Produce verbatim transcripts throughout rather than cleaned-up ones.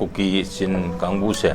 ꯀꯨꯀꯤ ꯆꯤꯟ ꯀꯥꯡꯕꯨꯁꯦ,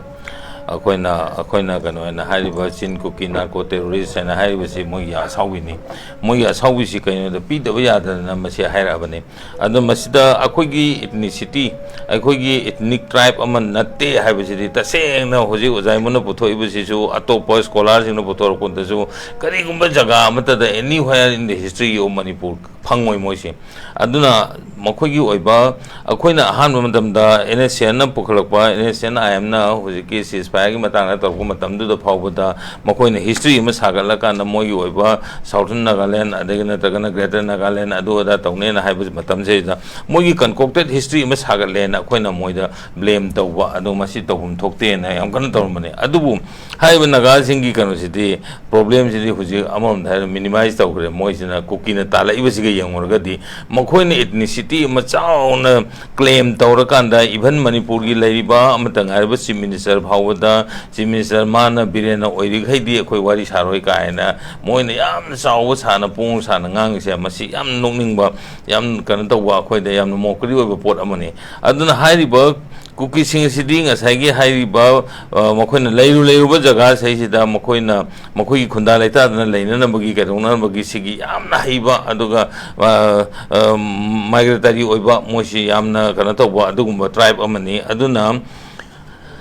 ꯑꯩꯈꯣꯏꯅ ꯑꯩꯈꯣꯏꯅ ꯀꯩꯅꯣ ꯍꯥꯏꯅ ꯍꯥꯏꯔꯤꯕ ꯆꯤꯟ ꯀꯨꯀꯤ ꯅꯥꯔꯀꯣ ꯇꯦꯔꯣꯔꯤꯁ ꯍꯥꯏꯅ ꯍꯥꯏꯔꯤꯕꯁꯤ ꯃꯣꯏꯒꯤ ꯑꯁꯥꯎꯕꯤꯅꯤ꯫ ꯃꯣꯏꯒꯤ ꯑꯁꯥꯎꯕꯤꯁꯤ ꯀꯩꯅꯣꯗ ꯄꯤꯗꯕ ꯌꯥꯗꯗꯅ ꯃꯁꯤ ꯍꯥꯏꯔꯛꯑꯕꯅꯤ꯫ ꯑꯗꯣ ꯃꯁꯤꯗ ꯑꯩꯈꯣꯏꯒꯤ ꯏꯊꯅꯤꯁꯤꯇꯤ, ꯑꯩꯈꯣꯏꯒꯤ ꯏꯊꯅꯤꯛ ꯇ꯭ꯔꯥꯏꯕ ꯑꯃ ꯅꯠꯇꯦ ꯍꯥꯏꯕꯁꯤꯗꯤ ꯇꯁꯦꯡꯅ ꯍꯧꯖꯤꯛ ꯑꯣꯖꯥ ꯏꯃꯨꯅ ꯄꯨꯊꯣꯛꯏꯕꯁꯤꯁꯨ, ꯑꯇꯣꯞꯄ ꯁ꯭ꯀꯣꯂꯥꯔꯁꯤꯡꯅ ꯄꯨꯊꯣꯔꯛꯄꯗꯁꯨ ꯀꯔꯤꯒꯨꯝꯕ ꯖꯒꯥ ꯑꯃꯠꯇꯗ, anywhere in the history of Manipur, ꯐꯪꯉꯣꯏ ꯃꯣꯏꯁꯦ꯫ ꯑꯗꯨꯅ ꯃꯈꯣꯏꯒꯤ ꯑꯣꯏꯕ, ꯑꯩꯈꯣꯏꯅ ꯑꯍꯥꯟꯕ ꯃꯇꯝꯗ ꯑꯦꯟ ꯑꯦꯁ ꯑꯦꯟꯅ ꯄꯨꯈꯠꯂꯛꯄ, ꯑꯦꯟ ꯑꯦꯁ ꯑꯦꯟ ꯑꯥꯏ ꯑꯦꯝꯅ ꯍꯧꯖꯤꯛꯀꯤ ceasefire ꯒꯤ ꯃꯇꯥꯡꯗ ꯇꯧꯔꯛꯄ ꯃꯇꯝꯗꯨꯗ ꯐꯥꯎꯕꯗ ꯃꯈꯣꯏꯅ ꯍꯤꯁꯇ꯭ꯔꯤ ꯑꯃ ꯁꯥꯒꯠꯂꯀꯥꯟꯗ ꯃꯣꯏꯒꯤ ꯑꯣꯏꯕ Southern Nagaland, ꯑꯗꯒꯤ ꯅꯠꯇ꯭ꯔꯒꯅ Greater Nagaland, ꯑꯗꯨ ꯑꯗꯥ ꯇꯧꯅꯦꯅ ꯍꯥꯏꯕ ꯃꯇꯝꯁꯤꯗ ꯃꯣꯏꯒꯤ concocted history ꯑꯃ ꯁꯥꯒꯠꯂꯦꯅ ꯑꯩꯈꯣꯏꯅ ꯃꯣꯏꯗ blame ꯇꯧꯕ, ꯑꯗꯣ ꯃꯁꯤ ꯇꯧꯐꯝ ꯊꯣꯛꯇꯦꯅ ꯌꯥꯝ ꯀꯟꯅ ꯇꯧꯔꯝꯕꯅꯦ꯫ ꯑꯗꯨꯕꯨ ꯍꯥꯏꯔꯤꯕ ꯅꯥꯒꯥꯁꯤꯡꯒꯤ ꯀꯩꯅꯣꯁꯤꯗꯤ, problem ꯁꯤꯗꯤ ꯍꯧꯖꯤꯛ ꯑꯃꯔꯣꯝꯗ ꯍꯥꯏꯔꯒ minimize ꯇꯧꯈ꯭ꯔꯦ꯫ ꯃꯣꯏꯁꯤꯅ ꯀꯨꯀꯤꯅ ꯇꯥꯜꯂꯛꯏꯕꯁꯤꯒ ꯌꯦꯡꯉꯨꯔꯒꯗꯤ ꯃꯈꯣꯏꯅ ethnicity ꯑꯃ ꯆꯥꯎꯅ claim ꯇꯧꯔꯀꯥꯟꯗ, even ꯃꯅꯤꯄꯨꯔꯒꯤ ꯂꯩꯔꯤꯕ ꯑꯃꯇ ꯉꯥꯏꯔꯕ chief minister ꯐꯥꯎꯕꯗ, chief minister ꯃꯥꯅ ꯕꯤꯔꯦꯟꯅ ꯑꯣꯏꯔꯤꯈꯩꯗꯤ ꯑꯩꯈꯣꯏ ꯋꯥꯔꯤ ꯁꯥꯔꯣꯏ ꯀꯥꯏꯅ ꯃꯣꯏꯅ ꯌꯥꯝꯅ ꯆꯥꯎꯕ ꯁꯥꯅ ꯄꯣꯡ ꯁꯥꯅ ꯉꯥꯡꯉꯤꯁꯦ, ꯃꯁꯤ ꯌꯥꯝ ꯅꯣꯛꯅꯤꯡꯕ, ꯌꯥꯝ ꯀꯩꯅꯣ ꯇꯧꯕ, ꯑꯩꯈꯣꯏꯗ ꯌꯥꯝꯅ mockery ꯑꯣꯏꯕ ꯄꯣꯠ ꯑꯃꯅꯤ꯫ ꯑꯗꯨꯅ ꯍꯥꯏꯔꯤꯕ ꯀꯨꯀꯤꯁꯤꯡ ꯑꯁꯤꯗꯤ ꯉꯁꯥꯏꯒꯤ ꯍꯥꯏꯔꯤꯕ, ꯑ, ꯃꯈꯣꯏꯅ ꯂꯩꯔꯨ ꯂꯩꯔꯨꯕ ꯖꯒꯥꯁꯤꯗꯩꯁꯤꯗ ꯃꯈꯣꯏꯅ ꯃꯈꯣꯏꯒꯤ ꯈꯨꯟꯗꯥ ꯂꯩꯇꯥꯗꯅ ꯂꯩꯅꯅꯕꯒꯤ, ꯀꯩꯗꯧꯅꯅꯕꯒꯤ ꯁꯤꯒꯤ ꯌꯥꯝꯅ ꯍꯩꯕ, ꯑꯗꯨꯒ, ꯑ, ꯑ, migratory ꯑꯣꯏꯕ, ꯃꯣꯏꯁꯤ ꯌꯥꯝꯅ ꯀꯩꯅꯣ ꯇꯧꯕ ꯑꯗꯨꯒꯨꯝꯕ tribe ꯑꯃꯅꯤ꯫ ꯑꯗꯨꯅ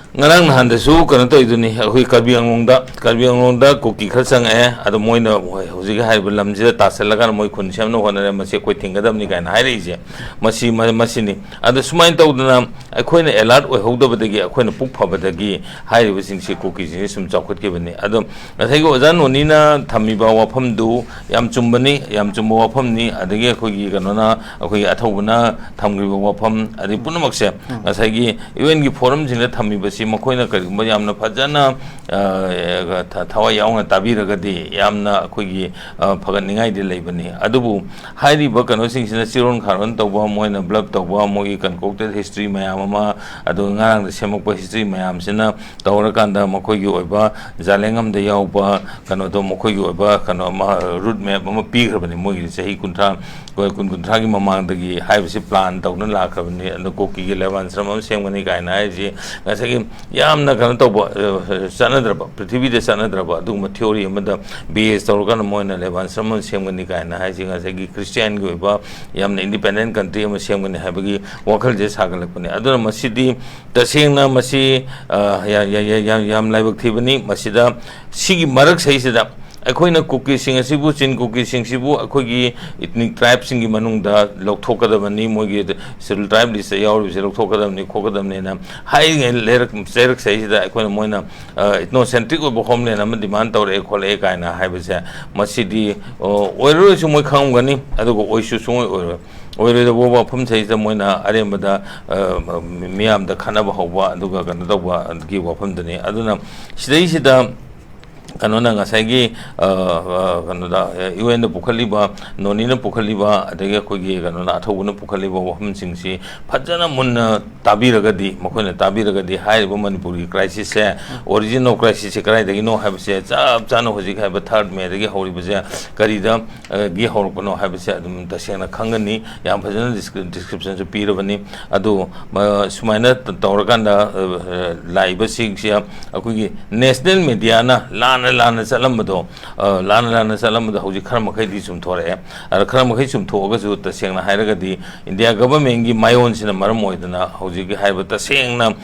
ꯉꯔꯥꯡ ꯅꯍꯥꯟꯗꯁꯨ ꯀꯩꯅꯣ ꯇꯧꯔꯤꯗꯨꯅꯤ, ꯑꯩꯈꯣꯏ ꯀꯥꯔꯕꯤ ꯑꯪꯂꯣꯡꯗ, ꯀꯥꯔꯕꯤ ꯑꯪꯂꯣꯡꯗ ꯀꯨꯀꯤ ꯈꯔ ꯆꯪꯉꯛꯑꯦ꯫ ꯑꯗꯣ ꯃꯣꯏꯅ ꯍꯧꯖꯤꯛ ꯍꯥꯏꯔꯤꯕ ꯂꯝꯁꯤꯗ ꯇꯥꯁꯜꯂꯀꯥꯟꯗ ꯃꯣꯏ ꯈꯨꯟ ꯁꯦꯝꯅꯕ ꯍꯣꯠꯅꯔꯦ꯫ ꯃꯁꯤ ꯑꯩꯈꯣꯏ ꯊꯤꯡꯒꯗꯕꯅꯤ ꯀꯥꯏꯅ ꯍꯥꯏꯔꯛꯏꯁꯦ, ꯃꯁꯤ, ꯃ-, ꯃꯁꯤꯅꯤ꯫ ꯑꯗꯣ ꯁꯨꯃꯥꯏꯅ ꯇꯧꯗꯅ ꯑꯩꯈꯣꯏꯅ alert ꯑꯣꯏꯍꯧꯗꯕꯗꯒꯤ, ꯑꯩꯈꯣꯏꯅ ꯄꯨꯛ ꯐꯕꯗꯒꯤ ꯍꯥꯏꯔꯤꯕꯁꯤꯡꯁꯤ, ꯀꯨꯀꯤꯁꯤꯡꯁꯤ ꯁꯨꯝ ꯆꯥꯎꯈꯠꯈꯤꯕꯅꯤ꯫ ꯑꯗꯣ ꯉꯁꯥꯏꯒꯤ ꯑꯣꯖꯥ ꯅꯣꯅꯤꯅ ꯊꯝꯃꯤꯕ ꯋꯥꯐꯝꯗꯨ ꯌꯥꯝ ꯆꯨꯝꯕꯅꯤ, ꯌꯥꯝ ꯆꯨꯝꯕ ꯋꯥꯐꯝꯅꯤ꯫ ꯑꯗꯒꯤ ꯑꯩꯈꯣꯏꯒꯤ ꯀꯩꯅꯣꯅ, ꯑꯩꯈꯣꯏꯒꯤ ꯑꯊꯧꯕꯅ ꯊꯝꯈ꯭ꯔꯤꯕ ꯋꯥꯐꯝ, ꯑꯗꯩ ꯄꯨꯝꯅꯃꯛꯁꯦ ꯉꯁꯥꯏꯒꯤ ꯌꯨ ꯑꯦꯟꯒꯤ ꯐꯣꯔꯝꯁꯤꯡꯗ ꯊꯝꯃꯤꯕꯁꯤ ꯁꯤ ꯃꯈꯣꯏꯅ ꯀꯔꯤꯒꯨꯝꯕ ꯌꯥꯝꯅ ꯐꯖꯅ, ꯑ, ꯊ-, ꯊꯋꯥꯏ ꯌꯥꯎꯅ ꯇꯥꯕꯤꯔꯒꯗꯤ ꯌꯥꯝꯅ ꯑꯩꯈꯣꯏꯒꯤ, ꯑ, ꯐꯒꯠꯅꯤꯡꯉꯥꯏꯗꯤ ꯂꯩꯕꯅꯤ꯫ ꯑꯗꯨꯕꯨ ꯍꯥꯏꯔꯤꯕ ꯀꯩꯅꯣꯁꯤꯡꯁꯤꯅ ꯆꯤꯔꯣꯟ ꯈꯥꯔꯣꯟ ꯇꯧꯕ, ꯃꯣꯏꯅ bluff ꯇꯧꯕ, ꯃꯣꯏꯒꯤ concocted history ꯃꯌꯥꯝ ꯑꯃ, ꯑꯗꯨꯒ ꯉꯔꯥꯡꯗ ꯁꯦꯝꯃꯛꯄ history ꯃꯌꯥꯝꯁꯤꯅ ꯇꯧꯔꯀꯥꯟꯗ ꯃꯈꯣꯏꯒꯤ ꯑꯣꯏꯕ ꯖꯥꯂꯦꯡꯉꯝꯗ ꯌꯥꯎꯕ ꯀꯩꯅꯣꯗꯣ, ꯃꯈꯣꯏꯒꯤ ꯑꯣꯏꯕ ꯀꯩꯅꯣ ꯑꯃ, route map ꯑꯃ ꯄꯤꯈ꯭ꯔꯕꯅꯤ꯫ ꯃꯣꯏꯒꯤ ꯆꯍꯤ ꯀꯨꯟꯊ꯭ꯔꯥ, ꯀꯨꯟ, ꯀꯨꯟꯊ꯭ꯔꯥꯒꯤ ꯃꯃꯥꯡꯗꯒꯤ ꯍꯥꯏꯔꯤꯕꯁꯤ plan ꯇꯧꯗꯨꯅ ꯂꯥꯛꯈ꯭ꯔꯕꯅꯤ꯫ ꯑꯗꯣ ꯀꯨꯀꯤꯒꯤ ꯂꯦꯕꯥꯟꯁ꯭ꯔꯝ ꯑꯃ ꯁꯦꯝꯒꯅꯤ ꯀꯥꯏꯅ ꯍꯥꯏꯔꯤꯁꯤ ꯉꯁꯥꯏꯒꯤ ꯌꯥꯝꯅ ꯀꯩꯅꯣ ꯇꯧꯕ, ꯑ, ꯆꯠꯅꯗ꯭ꯔꯕ, ꯄ꯭ꯔꯤꯊꯤꯕꯤꯗ ꯆꯠꯅꯗ꯭ꯔꯕ ꯑꯗꯨꯒꯨꯝꯕ theory ꯑꯃꯗ base ꯇꯧꯔꯀꯥꯟꯗ ꯃꯣꯏꯅ ꯂꯦꯕꯥꯟꯁ꯭ꯔꯝ ꯑꯃ ꯁꯦꯝꯒꯅꯤ ꯀꯥꯏꯅ ꯍꯥꯏꯁꯤ ꯉꯁꯥꯏꯒꯤ Christianꯒꯤ ꯑꯣꯏꯕ ꯌꯥꯝꯅ independent country ꯑꯃ ꯁꯦꯝꯒꯅꯤ ꯍꯥꯏꯕꯒꯤ ꯋꯥꯈꯜꯁꯦ ꯁꯥꯒꯠꯂꯛꯄꯅꯤ꯫ ꯑꯗꯨꯅ ꯃꯁꯤꯗꯤ ꯇꯁꯦꯡꯅ ꯃꯁꯤ, ꯑ, ꯌꯥ-, ꯌꯥ-, ꯌꯥ-, ꯌꯥꯝ ꯂꯥꯏꯕꯛ ꯊꯤꯕꯅꯤ꯫ ꯃꯁꯤꯗ, ꯁꯤꯒꯤ ꯃꯔꯛꯁꯤꯗꯩꯁꯤꯗ ꯑꯩꯈꯣꯏꯅ ꯀꯨꯀꯤꯁꯤꯡ ꯑꯁꯤꯕꯨ, ꯆꯤꯟ ꯀꯨꯀꯤꯁꯤꯡꯁꯤꯕꯨ ꯑꯩꯈꯣꯏꯒꯤ ethnic tribeꯁꯤꯡꯒꯤ ꯃꯅꯨꯡꯗ ꯂꯧꯊꯣꯛꯀꯗꯕꯅꯤ, ꯃꯣꯏꯒꯤ scheduled tribe listꯇ ꯌꯥꯎꯔꯤꯕꯁꯦ ꯂꯧꯊꯣꯛꯀꯗꯕꯅꯤ, ꯈꯣꯠꯀꯗꯕꯅꯤꯅ ꯍꯥꯏꯔꯤꯉꯩ ꯂꯩꯔꯛ-, ꯆꯩꯔꯛꯁꯤꯗꯩꯁꯤꯗ ꯑꯩꯈꯣꯏꯅ, ꯃꯣꯏꯅ, ꯑ, ethnocentric ꯑꯣꯏꯕ homeland ꯑꯃ demand ꯇꯧꯔꯛꯑꯦ, ꯈꯣꯠꯂꯛꯑꯦ ꯀꯥꯏꯅ ꯍꯥꯏꯕꯁꯦ, ꯃꯁꯤꯗꯤ, ꯑ, ꯑꯣꯏꯔꯔꯣꯏꯁꯨ ꯃꯣꯏ ꯈꯪꯉꯝꯒꯅꯤ, ꯑꯗꯨꯒ ꯑꯣꯏꯁꯨ ꯁꯨꯡꯑꯣꯏ ꯑꯣꯏꯔꯣꯏ꯫ ꯑꯣꯏꯔꯣꯏꯗꯕ ꯋꯥꯐꯝꯁꯤꯗꯩꯁꯤꯗ ꯃꯣꯏꯅ ꯑꯔꯦꯝꯕꯗ, ꯑ, ꯃꯤꯌꯥꯝꯗ ꯈꯠꯅꯕ ꯍꯧꯕ, ꯑꯗꯨꯒ ꯀꯩꯅꯣ ꯇꯧꯕ, ꯑꯗꯨꯒꯤ ꯋꯥꯐꯝꯗꯨꯅꯤ꯫ ꯑꯗꯨꯅ ꯁꯤꯗꯩꯁꯤꯗ ꯀꯩꯅꯣꯅ ꯉꯁꯥꯏꯒꯤ, ꯑ, ꯑ, ꯀꯩꯅꯣꯗ, ꯑ, UNꯗ ꯄꯨꯈꯠꯂꯤꯕ, ꯅꯣꯅꯤꯅ ꯄꯨꯈꯠꯂꯤꯕ, ꯑꯗꯒꯤ ꯑꯩꯈꯣꯏꯒꯤ ꯀꯩꯅꯣꯅ, ꯑꯊꯧꯕꯅ ꯄꯨꯈꯠꯂꯤꯕ ꯋꯥꯐꯝꯁꯤꯡꯁꯤ ꯐꯖꯅ ꯃꯨꯟꯅ ꯇꯥꯕꯤꯔꯒꯗꯤ, ꯃꯈꯣꯏꯅ ꯇꯥꯕꯤꯔꯒꯗꯤ ꯍꯥꯏꯔꯤꯕ ꯃꯅꯤꯄꯨꯔꯒꯤ crisisꯁꯦ, origin of crisisꯁꯦ ꯀꯗꯥꯏꯗꯒꯤꯅꯣ ꯍꯥꯏꯕꯁꯦ, ꯆꯞ ꯆꯥꯅ ꯍꯧꯖꯤꯛ ꯍꯥꯏꯕ third Mayꯗꯒꯤ ꯍꯧꯔꯤꯕꯁꯦ ꯀꯔꯤꯗ, ꯑ, ꯒꯤ ꯍꯧꯔꯛꯄꯅꯣ ꯍꯥꯏꯕꯁꯦ ꯑꯗꯨꯝ ꯇꯁꯦꯡꯅ ꯈꯪꯒꯅꯤ꯫ ꯌꯥꯝ ꯐꯖꯅ descri-, descriptionꯁꯨ ꯄꯤꯔꯕꯅꯤ꯫ ꯑꯗꯨ, ꯃ-, ꯁꯨꯃꯥꯏꯅ ꯇ-, ꯇꯧꯔꯀꯥꯟꯗ, ꯑ, ꯑ, ꯂꯥꯛꯏꯕꯁꯤꯡꯁꯦ ꯑꯩꯈꯣꯏꯒꯤ national mediaꯅ ꯂꯥꯟꯅ, ꯂꯥꯟꯅ ꯆꯠꯂꯝꯕꯗꯣ, ꯑ, ꯂꯥꯟꯅ, ꯂꯥꯟꯅ ꯆꯠꯂꯝꯕꯗꯣ ꯍꯧꯖꯤꯛ ꯈꯔ ꯃꯈꯩꯗꯤ ꯆꯨꯝꯊꯣꯔꯛꯑꯦ꯫ ꯑꯗ ꯈꯔ ꯃꯈꯩ ꯆꯨꯝꯊꯣꯛꯑꯒꯁꯨ, ꯇꯁꯦꯡꯅ ꯍꯥꯏꯔꯒꯗꯤ, India governmentꯀꯤ ꯃꯥꯏꯑꯣꯟꯁꯤꯅ ꯃꯔꯝ ꯑꯣꯏꯗꯅ ꯍꯧꯖꯤꯛꯀꯤ ꯍꯥꯏꯔꯤꯕ ꯇꯁꯦꯡꯅ,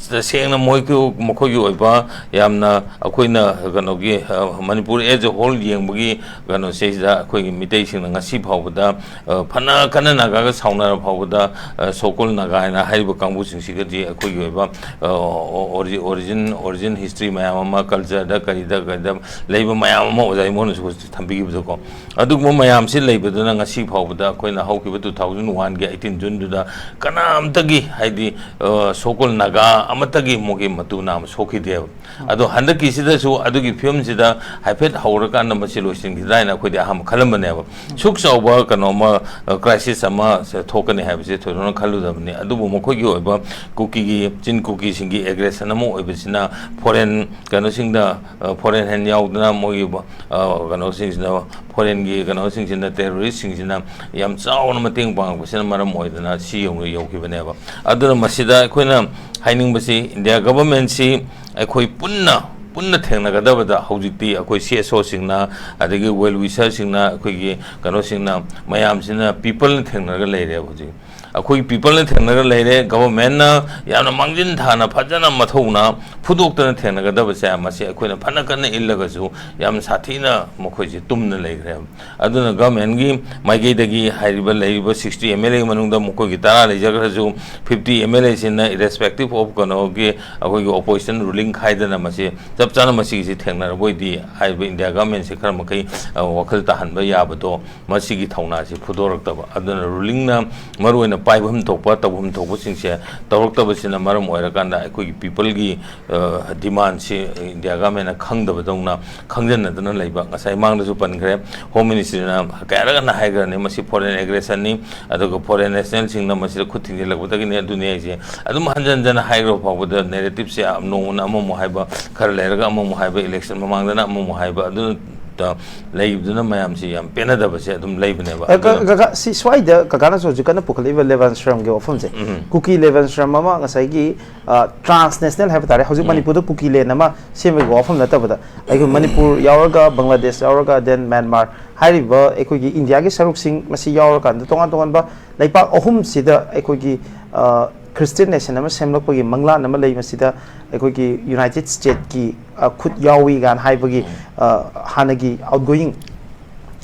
ꯇꯁꯦꯡꯅ ꯃꯣꯏꯒꯤ, ꯃꯈꯣꯏꯒꯤ ꯑꯣꯏꯕ ꯌꯥꯝꯅ ꯑꯩꯈꯣꯏꯅ ꯀꯩꯅꯣꯒꯤ, ꯑ, ꯃꯅꯤꯄꯨꯔ as a whole ꯌꯦꯡꯕꯒꯤ ꯀꯩꯅꯣꯁꯤꯗ ꯑꯩꯈꯣꯏꯒꯤ ꯃꯤꯇꯩꯁꯤꯡꯅ ꯉꯁꯤ ꯐꯥꯎꯕꯗ, ꯑ, ꯐꯅ ꯀꯟꯅ ꯅꯥꯒꯥꯒ ꯁꯥꯎꯅꯔ ꯐꯥꯎꯕꯗ, ꯑ, so-called ꯅꯥꯒꯥ ꯍꯥꯏꯅ ꯍꯥꯏꯔꯤꯕ ꯀꯥꯡꯕꯨꯁꯤꯡꯁꯤꯒꯗꯤ ꯑꯩꯈꯣꯏꯒꯤ ꯑꯣꯏꯕ, ꯑ, ꯑꯣ-, ꯑꯣꯔꯤ-, origin, origin history ꯃꯌꯥꯝ ꯑꯃ, cultureꯗ ꯀꯔꯤꯗ ꯀꯔꯤꯗ ꯂꯩꯕ ꯃꯌꯥꯝ ꯑꯃ ꯑꯣꯖꯥ ꯏꯃꯣꯅꯁꯨ ꯍꯧꯖꯤꯛ ꯊꯝꯕꯤꯈꯤꯕꯗꯣꯀꯣ, ꯑꯗꯨꯒꯨꯝꯕ ꯃꯌꯥꯝꯁꯤ ꯂꯩꯕꯗꯨꯅ ꯉꯁꯤ ꯐꯥꯎꯕꯗ ꯑꯩꯈꯣꯏꯅ ꯍꯧꯈꯤꯕ two thousand oneꯒꯤ eighteen Juneꯗꯨꯗ ꯀꯅꯥꯝꯇꯒꯤ, ꯍꯥꯏꯗꯤ, ꯑ, so-called ꯅꯥꯒꯥ ꯑꯃꯠꯇꯒꯤ ꯃꯣꯏꯒꯤ ꯃꯇꯨ ꯅꯥꯝꯃ ꯁꯣꯛꯈꯤꯗꯦꯕ꯫ ꯑꯗꯣ ꯍꯟꯗꯛꯀꯤꯁꯤꯗꯁꯨ ꯑꯗꯨꯒꯤ ꯐꯤꯕꯝꯁꯤꯗ ꯍꯥꯏꯐꯦꯠ ꯍꯧꯔꯀꯥꯟꯗ ꯃꯁꯤ ꯂꯣꯏꯁꯤꯟꯈꯤꯗ꯭ꯔꯥ ꯍꯥꯏꯅ ꯑꯩꯈꯣꯏꯗꯤ ꯑꯍꯥꯟꯕ ꯈꯜꯂꯝꯕꯅꯦꯕ꯫ ꯁꯨꯛ ꯆꯥꯎꯕ ꯀꯩꯅꯣ ꯑꯃ, ꯑ, crisis ꯑꯃ ꯁꯦ ꯊꯣꯛꯀꯅꯤ ꯍꯥꯏꯕꯁꯦ ꯊꯣꯏꯗꯣꯛꯅ ꯈꯜꯂꯨꯗꯕꯅꯤ꯫ ꯑꯗꯨꯕꯨ ꯃꯈꯣꯏꯒꯤ ꯑꯣꯏꯕ ꯀꯨꯀꯤꯒꯤ, ꯆꯤꯟ ꯀꯨꯀꯤꯁꯤꯡꯒꯤ aggression ꯑꯃ ꯑꯣꯏꯕꯁꯤꯅ foreign ꯀꯩꯅꯣꯁꯤꯡꯗ, ꯑ, foreign hand ꯌꯥꯎꯗꯅ ꯃꯣꯏꯒꯤ, ꯑ, ꯀꯩꯅꯣꯁꯤꯡꯁꯤꯅ, foreignꯒꯤ ꯀꯩꯅꯣꯁꯤꯡꯁꯤꯅ, terroristꯁꯤꯡꯁꯤꯅ ꯌꯥꯝ ꯆꯥꯎꯅ ꯃꯇꯦꯡ ꯄꯥꯡꯉꯛꯄꯁꯤꯅ ꯃꯔꯝ ꯑꯣꯏꯗꯅ ꯁꯤ ꯌꯧꯅ ꯌꯧꯈꯤꯕꯅꯦꯕ꯫ ꯑꯗꯨꯅ ꯃꯁꯤꯗ ꯑꯩꯈꯣꯏꯅ ꯍꯥꯏꯅꯤꯡꯕꯁꯤ, ꯏꯟꯗꯤꯌꯥ governmentꯁꯤ ꯑꯩꯈꯣꯏ ꯄꯨꯟꯅ, ꯄꯨꯟꯅ ꯊꯦꯡꯅꯒꯗꯕꯗ ꯍꯧꯖꯤꯛꯇꯤ ꯑꯩꯈꯣꯏ CSOꯁꯤꯡꯅ, ꯑꯗꯒꯤ well wisherꯁꯤꯡꯅ, ꯑꯩꯈꯣꯏꯒꯤ ꯀꯩꯅꯣꯁꯤꯡꯅ, ꯃꯌꯥꯝꯁꯤꯅ, peopleꯅ ꯊꯦꯡꯅꯔꯒ ꯂꯩꯔꯦꯕ ꯍꯧꯖꯤꯛ꯫ ꯑꯩꯈꯣꯏ peopleꯅ ꯊꯦꯡꯅꯔꯒ ꯂꯩꯔꯦ꯫ Governmentꯅ ꯌꯥꯝꯅ ꯃꯥꯡꯖꯤꯟ ꯊꯥꯅ, ꯐꯖꯅ, ꯃꯊꯧꯅꯥ ꯐꯨꯗꯣꯛꯇꯅ ꯊꯦꯡꯅꯒꯗꯕꯁꯦ, ꯃꯁꯤ ꯑꯩꯈꯣꯏꯅ ꯐꯅ ꯀꯟꯅ ꯏꯜꯂꯒꯁꯨ ꯌꯥꯝ ꯁꯥꯊꯤꯅ ꯃꯈꯣꯏꯁꯦ ꯇꯨꯝꯅ ꯂꯩꯈ꯭ꯔꯦꯕ꯫ ꯑꯗꯨꯅ governmentꯀꯤ ꯃꯥꯏꯀꯩꯗꯒꯤ ꯍꯥꯏꯔꯤꯕ, ꯂꯩꯔꯤꯕ sixty MLA ꯃꯅꯨꯡꯗ ꯃꯈꯣꯏꯒꯤ ꯇꯔꯥ ꯂꯩꯖꯈ꯭ꯔꯁꯨ, fifty MLAꯁꯤꯅ, irrespective of ꯀꯩꯅꯣꯒꯤ, ꯑꯩꯈꯣꯏꯒꯤ opposition ruling ꯈꯥꯏꯗꯅ ꯃꯁꯤ ꯆꯞ ꯆꯥꯅ ꯃꯁꯤꯒꯤꯁꯤ ꯊꯦꯡꯅꯔꯕ ꯑꯣꯏꯗꯤ, ꯍꯥꯏꯔꯤꯕ ꯏꯟꯗꯤꯌꯥ governmentꯁꯤ ꯈꯔ ꯃꯈꯩ, ꯑ, ꯋꯥꯈꯜ ꯇꯥꯍꯟꯕ ꯌꯥꯕꯗꯣ, ꯃꯁꯤꯒꯤ ꯊꯧꯅꯥꯁꯤ ꯐꯨꯗꯣꯔꯛꯇꯕ꯫ ꯑꯗꯨꯅ rulingꯅ ꯃꯔꯨꯑꯣꯏꯅ ꯄꯥꯏꯐꯝ ꯊꯣꯛꯄ, ꯇꯧꯐꯝ ꯊꯣꯛꯄꯁꯤꯡꯁꯦ ꯇꯧꯔꯛꯇꯕꯁꯤꯅ ꯃꯔꯝ ꯑꯣꯏꯔꯀꯥꯟꯗ ꯑꯩꯈꯣꯏꯒꯤ peopleꯒꯤ, ꯑ, demandꯁꯤ ꯏꯟꯗꯤꯌꯥ governmentꯅ ꯈꯪꯗꯕꯗꯧꯅ ꯈꯪꯖꯟꯅꯗꯅ ꯂꯩꯕ꯫ ꯉꯁꯥꯏ ꯃꯥꯡꯗꯁꯨ ꯄꯟꯈ꯭ꯔꯦ, Home Ministryꯅ ꯀꯌꯥꯔꯛ ꯍꯟꯅ ꯍꯥꯏꯈ꯭ꯔꯅꯤ, ꯃꯁꯤ foreign aggressionꯅꯤ, ꯑꯗꯨꯒ foreign nationalꯁꯤꯡꯅ ꯃꯁꯤꯗ ꯈꯨꯠ ꯊꯤꯡꯖꯤꯜꯂꯛꯄꯗꯒꯤꯅꯤ, ꯑꯗꯨꯅꯤ ꯑꯩꯁꯦ ꯑꯗꯨꯝ ꯍꯟꯖꯟ ꯍꯟꯖꯟꯅ ꯍꯥꯏꯈ꯭ꯔꯕ ꯐꯥꯎꯕꯗ narrativeꯁꯦ ꯅꯣꯡꯃꯅ ꯑꯃꯃꯨꯛ ꯍꯥꯏꯕ, ꯈꯔ ꯂꯩꯔꯒ ꯑꯃꯃꯨꯛ ꯍꯥꯏꯕ, election ꯃꯃꯥꯡꯗꯅ ꯑꯃꯃꯨꯛ ꯍꯥꯏꯕ, ꯑꯗꯨ ꯇ ꯂꯩꯕꯗꯨꯅ ꯃꯌꯥꯝꯁꯤ ꯌꯥꯝ ꯄꯦꯟꯅꯗꯕꯁꯦ ꯑꯗꯨꯝ ꯂꯩꯕꯅꯦꯕ꯫ ꯑ, ꯀ-, ꯑꯗꯨꯅ ꯀꯀꯥ, ꯁꯤ ꯁ꯭ꯋꯥꯏꯗ ꯀꯀꯥꯅꯁꯨ ꯍꯧꯖꯤꯛ ꯀꯟꯅ ꯄꯨꯈꯠꯂꯛꯏꯕ ꯂꯦꯕꯟꯁ꯭ꯔꯝꯒꯤ ꯋꯥꯐꯝꯁꯦ, ꯎꯝ꯫ ꯀꯨꯀꯤ ꯂꯦꯕꯟꯁ꯭ꯔꯝ ꯑꯃ ꯉꯁꯥꯏꯒꯤ, ꯑ, transnational ꯍꯥꯏꯕ ꯇꯥꯔꯦ, ꯍꯧꯖꯤꯛ ꯎꯝ꯫ ꯃꯅꯤꯄꯨꯔꯗ ꯀꯨꯀꯤ land ꯑꯃ ꯁꯦꯝꯕꯒꯤ ꯋꯥꯐꯝ ꯅꯠꯇꯕꯗ, ꯑꯩꯈꯣꯏ ꯃꯅꯤꯄꯨꯔ ꯌꯥꯎꯔꯒ, ꯕꯪꯒ꯭ꯂꯥꯗꯦꯁ ꯌꯥꯎꯔꯒ, then ꯃ꯭ꯌꯥꯟꯃꯥꯔ ꯍꯥꯏꯔꯤꯕ ꯑꯩꯈꯣꯏꯒꯤ ꯏꯟꯗꯤꯌꯥꯒꯤ ꯁꯔꯨꯛꯁꯤꯡ ꯃꯁꯤ ꯌꯥꯎꯔꯀꯥꯟꯗ ꯇꯣꯉꯥꯟ ꯇꯣꯉꯥꯟꯕ ꯂꯩꯄꯥꯛ ꯑꯍꯨꯝꯁꯤꯗ ꯑꯩꯈꯣꯏꯒꯤ, ꯑ, Christian nation ꯑꯃ ꯁꯦꯝꯂꯛꯄꯒꯤ ꯃꯪꯂꯥꯟ ꯑꯃ ꯂꯩ꯫ ꯃꯁꯤꯗ ꯑꯩꯈꯣꯏꯒꯤ United Stateꯀꯤ, ꯑ, ꯈꯨꯠ ꯌꯥꯎꯏ ꯀꯥꯏꯅ ꯍꯥꯏꯕꯒꯤ, ꯎꯝ꯫ ꯑ, ꯍꯥꯟꯅꯒꯤ outgoing,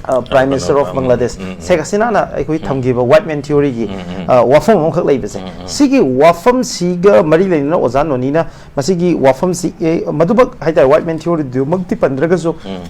ꯑ, Prime ꯀꯩꯅꯣ, Minister of ꯎꯝ, Bangladesh, ꯎꯝ, ꯎꯝ꯫ ꯁꯦꯈ ꯍꯁꯤꯅꯥꯅ ꯑꯩꯈꯣꯏ ꯎꯝ꯫ ꯊꯝꯈꯤꯕ white man theoryꯒꯤ, ꯎꯝ, ꯎꯝ꯫ ꯑ, ꯋꯥꯐꯝ ꯑꯃꯈꯛ ꯂꯩꯕꯁꯦ꯫ ꯎꯝ, ꯎꯝ꯫ ꯁꯤꯒꯤ ꯋꯥꯐꯝꯁꯤꯒ ꯃꯔꯤ ꯂꯩꯅꯅ ꯑꯣꯖꯥ ꯅꯣꯅꯤꯅ ꯃꯁꯤꯒꯤ ꯋꯥꯐꯝꯁꯤ, ꯑꯦ, ꯃꯗꯨꯃꯛ ꯍꯥꯏꯇꯥꯔꯦ, white man theoryꯗꯨꯃꯛꯇꯤ ꯄꯟꯗ꯭ꯔꯒꯁꯨ, ꯎꯝ꯫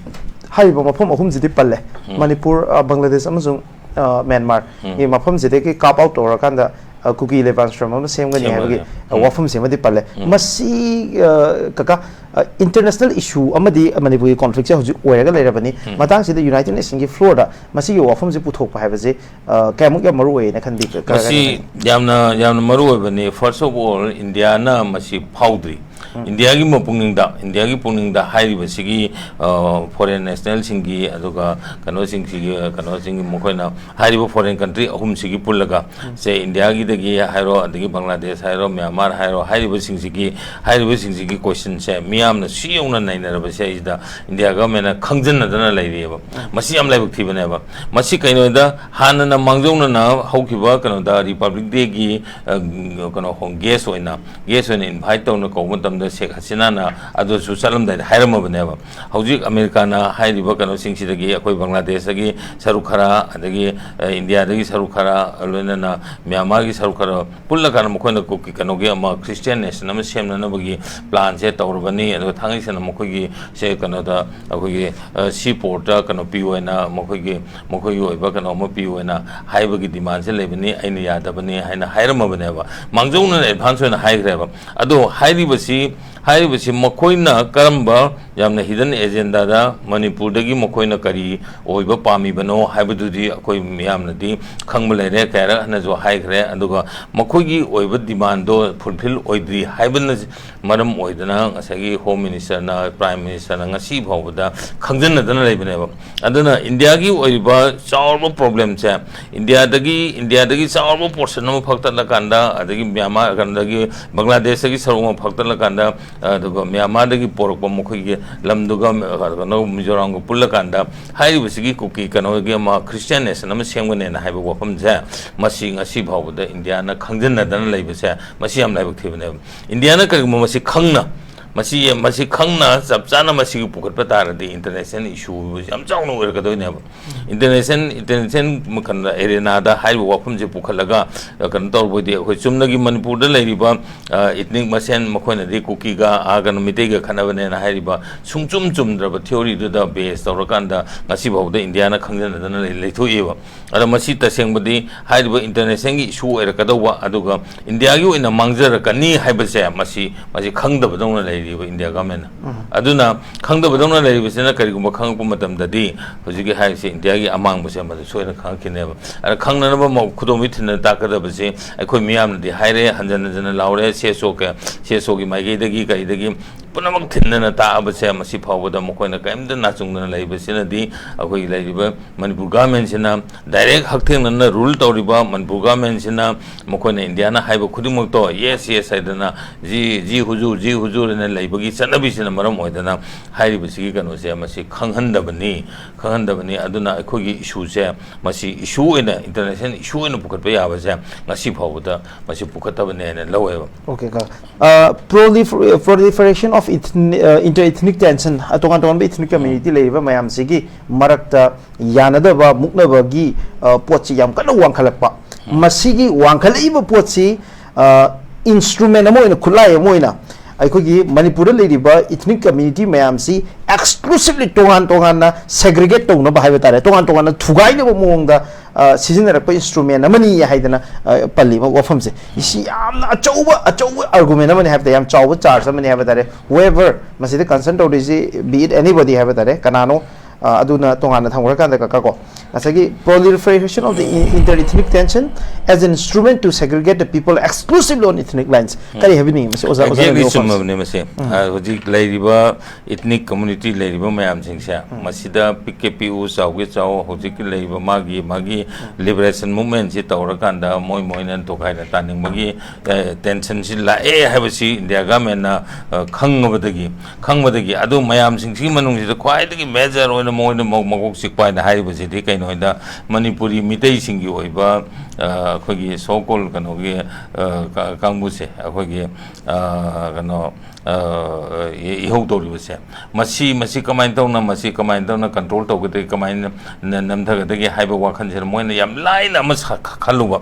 ꯍꯥꯏꯔꯤꯕ ꯃꯐꯝ ꯑꯍꯨꯝꯁꯤꯗꯤ ꯄꯜꯂꯦ꯫ ꯎꯝ꯫ ꯃꯅꯤꯄꯨꯔ, ꯑ, ꯕꯪꯒ꯭ꯂꯥꯗꯦꯁ ꯑꯃꯁꯨꯡ, ꯑ, ꯃ꯭ꯌꯥꯟꯃꯥꯔꯒꯤ ꯎꯝ꯫ ꯃꯐꯝꯁꯤꯗꯒꯤ carve out ꯇꯧꯔꯀꯥꯟꯗ ꯑ, ꯀꯨꯀꯤ ꯂꯦꯕꯥꯟ ꯁ꯭ꯔꯝ ꯑꯃ ꯁꯦꯝꯒꯅꯤ ꯁꯦꯝꯒꯅꯤ꯫ ꯍꯥꯏꯕꯒꯤ ꯑ, ꯎꯝ꯫ ꯋꯥꯐꯝꯁꯤꯃꯗꯤ ꯄꯜꯂꯦ꯫ ꯎꯝ꯫ ꯃꯁꯤ, ꯑ, ꯀꯀꯥ, ꯑ, international issue ꯑꯃꯗꯤ ꯃꯅꯤꯄꯨꯔꯒꯤ conflict ꯁꯦ ꯍꯧꯖꯤꯛ ꯑꯣꯏꯔꯒ ꯂꯩꯔꯕꯅꯤ꯫ ꯎꯝ꯫ ꯃꯇꯥꯡꯁꯤꯗ United Nation ꯒꯤ floor ꯗ ꯃꯁꯤꯒꯤ ꯋꯥꯐꯝꯁꯤ ꯄꯨꯊꯣꯛꯄ ꯍꯥꯏꯕꯁꯤ, ꯑ, ꯀꯌꯥꯃꯨꯛ ꯌꯥꯝ ꯃꯔꯨ ꯑꯣꯏꯌꯦꯅ ꯈꯟꯕꯤ? ꯀ-, ꯀ-, ꯃꯁꯤ ꯌꯥꯝꯅ, ꯌꯥꯝꯅ ꯃꯔꯨ ꯑꯣꯏꯕꯅꯤ꯫ First of all, ꯏꯟꯗꯤꯌꯥꯅ ꯃꯁꯤ ꯐꯥꯎꯗ꯭ꯔꯤ꯫ ꯎꯝ꯫ ꯏꯟꯗꯤꯌꯥꯒꯤ ꯃꯄꯨꯛꯅꯤꯡꯗ, ꯏꯟꯗꯤꯌꯥꯒꯤ ꯄꯨꯛꯅꯤꯡꯗ ꯍꯥꯏꯔꯤꯕꯁꯤꯒꯤ, ꯑ, foreign national ꯁꯤꯡꯒꯤ, ꯑꯗꯨꯒ ꯀꯩꯅꯣꯁꯤꯡꯁꯤꯒꯤ, ꯀꯩꯅꯣꯁꯤꯡꯒꯤ, ꯃꯈꯣꯏꯅ ꯍꯥꯏꯔꯤꯕ foreign country ꯑꯍꯨꯝꯁꯤꯒꯤ ꯄꯨꯜꯂꯒ, ꯁꯦ, ꯏꯟꯗꯤꯌꯥꯒꯤꯗꯒꯤ ꯍꯥꯏꯔꯣ, ꯑꯗꯒꯤ ꯕꯪꯒ꯭ꯂꯥꯗꯦꯁ ꯍꯥꯏꯔꯣ, ꯃ꯭ꯌꯥꯟꯃꯥꯔ ꯍꯥꯏꯔꯣ, ꯍꯥꯏꯔꯤꯕꯁꯤꯡꯁꯤꯒꯤ, ꯍꯥꯏꯔꯤꯕꯁꯤꯡꯁꯤꯒꯤ question ꯁꯦ ꯃꯤꯌꯥꯝꯅ ꯁꯤ ꯌꯧꯅ ꯅꯩꯅꯔꯕꯁꯦ, ꯑꯩꯁꯤꯗ ꯏꯟꯗꯤꯌꯥ government ꯅ ꯈꯪꯖꯤꯟꯅꯗꯅ ꯂꯩꯔꯤꯑꯕ꯫ ꯃꯁꯤ ꯌꯥꯝ ꯂꯥꯏꯕꯛ ꯊꯤꯕꯅꯦꯕ꯫ ꯃꯁꯤ ꯀꯩꯅꯣꯗ, ꯍꯥꯟꯅꯅ ꯃꯥꯡꯖꯧꯅꯅ ꯍꯧꯈꯤꯕ ꯀꯩꯅꯣꯗ Republic Day ꯒꯤ, ꯑ, ꯀꯩꯅꯣ, guest ꯑꯣꯏꯅ, guest ꯑꯣꯏꯅ invite ꯇꯧꯅ ꯀꯧꯕ ꯃꯇꯝꯗ ꯁꯦꯈ ꯍꯁꯤꯅꯥꯅ ꯑꯗꯨꯁꯨ ꯆꯠꯂꯝꯗꯥꯏꯗ ꯍꯥꯏꯔꯝꯃꯕꯅꯦꯕ꯫ ꯍꯧꯖꯤꯛ ꯑꯃꯦꯔꯤꯀꯥꯅ ꯍꯥꯏꯔꯤꯕ ꯀꯩꯅꯣꯁꯤꯡꯁꯤꯗꯒꯤ ꯑꯩꯈꯣꯏ ꯕꯪꯒ꯭ꯂꯥꯗꯦꯁꯇꯒꯤ ꯁꯔꯨꯛ ꯈꯔ, ꯑꯗꯒꯤ, ꯑ, ꯏꯟꯗꯤꯌꯥꯗꯒꯤ ꯁꯔꯨꯛ ꯈꯔ, ꯂꯣꯏꯅꯅ ꯃ꯭ꯌꯥꯟꯃꯥꯔꯒꯤ ꯁꯔꯨꯛ ꯈꯔ ꯄꯨꯜꯂꯀꯥꯟꯗ ꯃꯈꯣꯏꯅ ꯀꯨꯀꯤ ꯀꯩꯅꯣꯒꯤ ꯑꯃ Christian nation ꯑꯃ ꯁꯦꯝꯅꯅꯕꯒꯤ plan ꯁꯦ ꯇꯧꯔꯕꯅꯤ꯫ ꯑꯗꯨꯒ ꯊꯥꯡꯒꯩ ꯁꯦꯡꯅ ꯃꯈꯣꯏꯒꯤ ꯁꯦ ꯀꯩꯅꯣꯗ ꯑꯩꯈꯣꯏꯒꯤ, ꯑ, seaport ꯇ ꯀꯩꯅꯣ ꯄꯤꯌꯣꯅ, ꯃꯈꯣꯏꯒꯤ, ꯃꯈꯣꯏꯒꯤ ꯑꯣꯏꯕ ꯀꯩꯅꯣ ꯑꯃ ꯄꯤꯌꯣꯅ ꯍꯥꯏꯕꯒꯤ demand ꯁꯦ ꯂꯩꯕꯅꯤ, ꯑꯩꯅ ꯌꯥꯗꯕꯅꯤ ꯍꯥꯏꯅ ꯍꯥꯏꯔꯝꯃꯕꯅꯦꯕ꯫ ꯃꯥꯡꯖꯧꯅꯅ advance ꯑꯣꯏꯅ ꯍꯥꯏꯈ꯭ꯔꯦꯕ꯫ ꯑꯗꯣ ꯍꯥꯏꯔꯤꯕꯁꯤ, ꯍꯥꯏꯔꯤꯕꯁꯤ ꯃꯈꯣꯏꯅ ꯀꯔꯝꯕ ꯌꯥꯝꯅ hidden agenda ꯗ ꯃꯅꯤꯄꯨꯔꯗꯒꯤ ꯃꯈꯣꯏꯅ ꯀꯔꯤ ꯑꯣꯏꯕ ꯄꯥꯝꯃꯤꯕꯅꯣ ꯍꯥꯏꯕꯗꯨꯗꯤ ꯑꯩꯈꯣꯏ ꯃꯤꯌꯥꯝꯅꯗꯤ ꯈꯪꯕ ꯂꯩꯔꯦ, ꯀꯌꯥꯔꯛ ꯍꯟꯅꯁꯨ ꯍꯥꯏꯈ꯭ꯔꯦ꯫ ꯑꯗꯨꯒ ꯃꯈꯣꯏꯒꯤ ꯑꯣꯏꯕ demand ꯗꯣ fulfill ꯑꯣꯏꯗ꯭ꯔꯤ ꯍꯥꯏꯕꯅ ꯃꯔꯝ ꯑꯣꯏꯗꯅ ꯉꯁꯥꯏꯒꯤ Home Minister ꯅ, Prime Minister ꯅ ꯉꯁꯤ ꯐꯥꯎꯕꯗ ꯈꯪꯖꯤꯟꯅꯗꯅ ꯂꯩꯕꯅꯦꯕ꯫ ꯑꯗꯨꯅ ꯏꯟꯗꯤꯌꯥꯒꯤ ꯑꯣꯏꯔꯤꯕ ꯆꯥꯎꯔꯕ problem ꯁꯦ, ꯏꯟꯗꯤꯌꯥꯗꯒꯤ, ꯏꯟꯗꯤꯌꯥꯗꯒꯤ ꯆꯥꯎꯔꯕ portion ꯑꯃ ꯐꯛꯇꯠꯂꯀꯥꯟꯗ, ꯑꯗꯒꯤ ꯃ꯭ꯌꯥꯟꯃꯥꯔ, ꯀꯩꯅꯣꯗꯒꯤ ꯕꯪꯒ꯭ꯂꯥꯗꯦꯁꯇꯒꯤ ꯁꯔꯨꯛ ꯑꯃ ꯐꯛꯇꯠꯂꯀꯥꯟꯗ, ꯑꯗꯨꯒ ꯃ꯭ꯌꯥꯟꯃꯥꯔꯗꯒꯤ ꯄꯣꯔꯛꯄ ꯃꯈꯣꯏꯒꯤ ꯂꯝꯗꯨꯒ, ꯀꯩꯅꯣ, ꯃꯤꯖꯣꯔꯥꯝꯒ ꯄꯨꯜꯂꯀꯥꯟꯗ ꯍꯥꯏꯔꯤꯕꯁꯤꯒꯤ ꯀꯨꯀꯤ ꯀꯩꯅꯣꯒꯤ ꯑꯃ Christian nation ꯑꯃ ꯁꯦꯝꯒꯅꯦꯅ ꯍꯥꯏꯕ ꯋꯥꯐꯝꯁꯦ, ꯃꯁꯤ ꯉꯁꯤ ꯐꯥꯎꯕꯗ ꯏꯟꯗꯤꯌꯥꯅ ꯈꯪꯖꯤꯟꯅꯗꯅ ꯂꯩꯕꯁꯦ, ꯃꯁꯤ ꯌꯥꯝ ꯂꯥꯏꯕꯛ ꯊꯤꯕꯅꯦꯕ꯫ ꯏꯟꯗꯤꯌꯥꯅ ꯀꯔꯤꯒꯨꯝꯕ ꯃꯁꯤ ꯈꯪꯅ ꯃꯁꯤ, ꯃꯁꯤ ꯈꯪꯅ ꯆꯞ ꯆꯥꯅ ꯃꯁꯤꯒꯤ ꯄꯨꯈꯠꯄ ꯇꯥꯔꯗꯤ international issue ꯌꯥꯝ ꯆꯥꯎꯅ ꯑꯣꯏꯔꯛꯀꯗꯣꯏꯅꯦꯕ꯫ International, international ꯃꯈꯜꯗ ꯑꯦꯔꯦꯅꯥꯗ ꯍꯥꯏꯔꯤꯕ ꯋꯥꯐꯝꯁꯦ ꯄꯨꯈꯠꯂꯒ, ꯑ, ꯀꯩꯅꯣ ꯇꯧꯔꯕꯗꯤ, ꯑꯩꯈꯣꯏ ꯆꯨꯝꯅꯒꯤ ꯃꯅꯤꯄꯨꯔꯗ ꯂꯩꯔꯤꯕ, ꯑ, ethnic ꯃꯁꯦꯟ, ꯃꯈꯣꯏꯅꯗꯤ ꯀꯨꯀꯤꯒ, ꯑ, ꯀꯩꯅꯣ, ꯃꯤꯇꯩꯒ ꯈꯠꯅꯕꯅꯦꯅ ꯍꯥꯏꯔꯤꯕ ꯁꯨꯡꯆꯨꯝ ꯆꯨꯝꯗ꯭ꯔꯕ theory ꯗꯨꯗ base ꯇꯧꯔꯀꯥꯟꯗ ꯉꯁꯤ ꯐꯥꯎꯗ ꯏꯟꯗꯤꯌꯥꯅ ꯈꯪꯖꯟꯅꯗꯅ ꯂꯩ-, ꯂꯩꯊꯣꯛꯏꯕ꯫ ꯑꯗꯣ ꯃꯁꯤ ꯇꯁꯦꯡꯕꯗꯤ ꯍꯥꯏꯔꯤꯕ international ꯒꯤ issue ꯑꯣꯏꯔꯛꯀꯗꯧꯕ, ꯑꯗꯨꯒ ꯏꯟꯗꯤꯌꯥꯒꯤ ꯑꯣꯏꯅ ꯃꯥꯡꯖꯔꯛꯀꯅꯤ ꯍꯥꯏꯕꯁꯦ ꯃꯁꯤ, ꯃꯁꯤ ꯈꯪꯗꯕꯗꯧꯅ ꯂꯩꯔꯤꯕ ꯏꯟꯗꯤꯌꯥ government ꯅ꯫ ꯎꯝ꯫ ꯑꯗꯨꯅ ꯈꯪꯗꯕꯗꯧꯅ ꯂꯩꯔꯤꯕꯁꯤꯅ ꯀꯔꯤꯒꯨꯝꯕ ꯈꯪꯉꯛꯄ ꯃꯇꯝꯗꯗꯤ ꯍꯧꯖꯤꯛꯀꯤ ꯍꯥꯏꯔꯤꯁꯦ ꯏꯟꯗꯤꯌꯥꯒꯤ ꯑꯃꯥꯡꯕꯁꯦ ꯃꯗꯨ ꯁꯣꯏꯗꯅ ꯈꯪꯉꯛꯈꯤꯅꯦꯕ꯫ ꯑꯗ ꯈꯪꯅꯅꯕ ꯃ-, ꯈꯨꯗꯣꯝꯕꯤ ꯊꯤꯟꯅ ꯇꯥꯛꯀꯗꯕꯁꯦ ꯑꯩꯈꯣꯏ ꯃꯤꯌꯥꯝꯅꯗꯤ ꯍꯥꯏꯔꯦ, ꯍꯟꯖꯟ ꯍꯟꯖꯟꯅ ꯂꯥꯎꯔꯦ, CSO ꯀ-, CSO ꯒꯤ ꯃꯥꯏꯀꯩꯗꯒꯤ ꯀꯔꯤꯗꯒꯤ ꯄꯨꯝꯅꯃꯛ ꯊꯤꯟꯗꯅ ꯇꯥꯛꯑꯕꯁꯦ ꯃꯁꯤ ꯐꯥꯎꯕꯗ ꯃꯈꯣꯏꯅ ꯀꯔꯤꯝꯇ ꯅꯥꯆꯨꯡꯗꯅ ꯂꯩꯕꯁꯤꯅꯗꯤ ꯑꯩꯈꯣꯏꯒꯤ ꯂꯩꯔꯤꯕ ꯃꯅꯤꯄꯨꯔ government ꯁꯤꯅ direct ꯍꯛꯊꯦꯡꯅꯅ rule ꯇꯧꯔꯤꯕ ꯃꯅꯤꯄꯨꯔ government ꯁꯤꯅ ꯃꯈꯣꯏꯅ ꯏꯟꯗꯤꯌꯥꯅ ꯍꯥꯏꯕ ꯈꯨꯗꯤꯡꯃꯛꯇꯣ yes, yes ꯍꯥꯏꯗꯅ ꯖꯤ, ꯖꯤ ꯍꯨꯖꯨꯔ, ꯖꯤ ꯍꯨꯖꯨꯔ ꯍꯥꯏꯅ ꯂꯩꯕꯒꯤ ꯆꯠꯅꯕꯤꯁꯤꯅ ꯃꯔꯝ ꯑꯣꯏꯗꯅ ꯍꯥꯏꯔꯤꯕꯁꯤꯒꯤ ꯀꯩꯅꯣꯁꯦ ꯃꯁꯤ ꯈꯪꯍꯟꯗꯕꯅꯤ, ꯈꯪꯍꯟꯗꯕꯅꯤ꯫ ꯑꯗꯨꯅ ꯑꯩꯈꯣꯏꯒꯤ issue ꯁꯦ ꯃꯁꯤ issue ꯑꯣꯏꯅ, international issue ꯑꯣꯏꯅ ꯄꯨꯈꯠꯄ ꯌꯥꯕꯁꯦ ꯉꯁꯤ ꯐꯥꯎꯕꯗ ꯃꯁꯤ ꯄꯨꯈꯠꯇꯕꯅꯦ ꯍꯥꯏꯅ ꯂꯧꯋꯦꯕ꯫ Okay, ꯀꯣ꯫ ꯑ, prolifer-, proliferation of ethni-, ꯑ, inter-ethnic tension, ꯑ, ꯇꯣꯉꯥꯟ ꯇꯣꯉꯥꯟꯕ ethnic community ꯂꯩꯔꯤꯕ ꯃꯌꯥꯝꯁꯤꯒꯤ ꯃꯔꯛꯇ ꯌꯥꯅꯗꯕ, ꯃꯨꯛꯅꯕꯒꯤ, ꯑ, ꯄꯣꯠꯁꯤ ꯌꯥꯝ ꯀꯟꯅ ꯋꯥꯡꯈꯠꯂꯛꯄ꯫ ꯎꯝ꯫ ꯃꯁꯤꯒꯤ ꯋꯥꯡꯈꯠꯂꯛꯏꯕ ꯄꯣꯠꯁꯤ, ꯑ, instrument ꯑꯃ ꯑꯣꯏꯅ, ꯈꯨꯠꯂꯥꯏ ꯑꯃ ꯑꯣꯏꯅ ꯑꯩꯈꯣꯏꯒꯤ ꯃꯅꯤꯄꯨꯔꯗ ꯂꯩꯔꯤꯕ ethnic community ꯃꯌꯥꯝꯁꯤ exclusively ꯇꯣꯉꯥꯟ ꯇꯣꯉꯥꯟꯅ segregate ꯇꯧꯅꯕ ꯍꯥꯏꯕ ꯇꯥꯔꯦ, ꯇꯣꯉꯥꯟ ꯇꯣꯉꯥꯟꯅ ꯊꯨꯒꯥꯏꯅꯕ ꯃꯑꯣꯡꯗ, ꯑ, ꯁꯤꯖꯤꯟꯅꯔꯛꯄ instrument ꯑꯃꯅꯤ ꯍꯥꯏꯗꯅ, ꯑ, ꯄꯜꯂꯤꯕ ꯋꯥꯐꯝꯁꯦ꯫ ꯁꯤ ꯌꯥꯝꯅ ꯑꯆꯧꯕ, ꯑꯆꯧꯕ argument ꯑꯃꯅꯤ ꯍꯥꯏꯕ ꯇꯥꯔꯦ, ꯌꯥꯝ ꯆꯥꯎꯕ charge ꯑꯃꯅꯤ ꯍꯥꯏꯕ ꯇꯥꯔꯦ꯫ Whoever ꯃꯁꯤꯗ concern ꯇꯧꯔꯤꯁꯤ, be it anybody ꯍꯥꯏꯕ ꯇꯥꯔꯦ, ꯀꯅꯥꯅꯣ, ꯑ, ꯑꯗꯨꯅ ꯇꯣꯉꯥꯟꯅ ꯊꯝꯈ꯭ꯔꯀꯥꯟꯗ, ꯀꯀꯥ, ꯀꯣ, ꯉꯁꯥꯏꯒꯤ proliferation of the in-, inter-ethnic tension as an instrument to segregate the people exclusively on ethnic lines꯫ ꯎꯝ꯫ ꯀꯔꯤ ꯍꯥꯏꯕꯤꯅꯤꯡꯉꯤ ꯃꯁꯤ, ꯑꯣꯖꯥ, ꯑꯣꯖꯥ Exactly, ꯅꯪꯒꯤ ꯋꯥꯐꯝꯁꯦ? ꯆꯨꯝꯃꯕꯅꯦ ꯃꯁꯤ꯫ ꯎꯝ꯫ ꯑ, ꯍꯧꯖꯤꯛ ꯂꯩꯔꯤꯕ ethnic community ꯂꯩꯔꯤꯕ ꯃꯌꯥꯝꯁꯤꯡꯁꯦ, ꯎꯝ꯫ ꯃꯁꯤꯗ ꯄꯤꯛꯀꯦ ꯄꯤꯛꯎ, ꯆꯥꯎꯒꯦ ꯆꯥꯎ, ꯍꯧꯖꯤꯛꯀꯤ ꯂꯩꯔꯤꯕ ꯃꯥꯒꯤ, ꯃꯥꯒꯤ ꯎꯝ꯫ liberation movement ꯁꯤ ꯇꯧꯔꯀꯥꯟꯗ ꯃꯣꯏ, ꯃꯣꯏꯅ ꯇꯣꯈꯥꯏꯅ ꯇꯥꯅꯤꯡꯕꯒꯤ, ꯑ, tension ꯁꯤ ꯂꯥꯛꯑꯦ ꯍꯥꯏꯕꯁꯤ ꯏꯟꯗꯤꯌꯥ government ꯅ, ꯑ, ꯈꯪꯉꯕꯗꯒꯤ, ꯈꯪꯕꯗꯒꯤ, ꯑꯗꯨ ꯃꯌꯥꯝꯁꯤꯡꯁꯤꯒꯤ ꯃꯅꯨꯡꯁꯤꯗ ꯈ꯭ꯋꯥꯏꯗꯒꯤ major ꯑꯣꯏꯅ ꯃꯣꯏꯅ ꯃ-, ꯃꯀꯣꯛ ꯆꯤꯛꯄ ꯍꯥꯏꯅ ꯍꯥꯏꯔꯤꯕꯁꯤꯗꯤ ꯀꯩꯅꯣ ꯍꯥꯏꯗ, ꯃꯅꯤꯄꯨꯔꯤ ꯃꯤꯇꯩꯁꯤꯡꯒꯤ ꯑꯣꯏꯕ ꯑ, ꯑꯩꯈꯣꯏꯒꯤ so called ꯀꯩꯅꯣꯒꯤ, ꯑ, ꯀ-, ꯀꯥꯡꯕꯨꯁꯦ, ꯑꯩꯈꯣꯏꯒꯤ, ꯑ, ꯀꯩꯅꯣ, ꯑ, ꯏ-, ꯏꯍꯧ ꯇꯧꯔꯤꯕꯁꯦ, ꯃꯁꯤ, ꯃꯁꯤ ꯀꯃꯥꯏꯅ ꯇꯧꯅ, ꯃꯁꯤ ꯀꯃꯥꯏꯅ ꯇꯧꯅ control ꯇꯧꯒꯗꯒꯦ, ꯀꯃꯥꯏꯅ ꯅ-, ꯅꯝꯊꯒꯗꯒꯦ ꯍꯥꯏꯕ ꯋꯥꯈꯜꯁꯤꯗ ꯃꯣꯏꯅ ꯌꯥꯝ ꯂꯥꯏꯅ ꯑꯃ ꯁꯥ-, ꯈ-, ꯈꯜꯂꯨꯕ꯫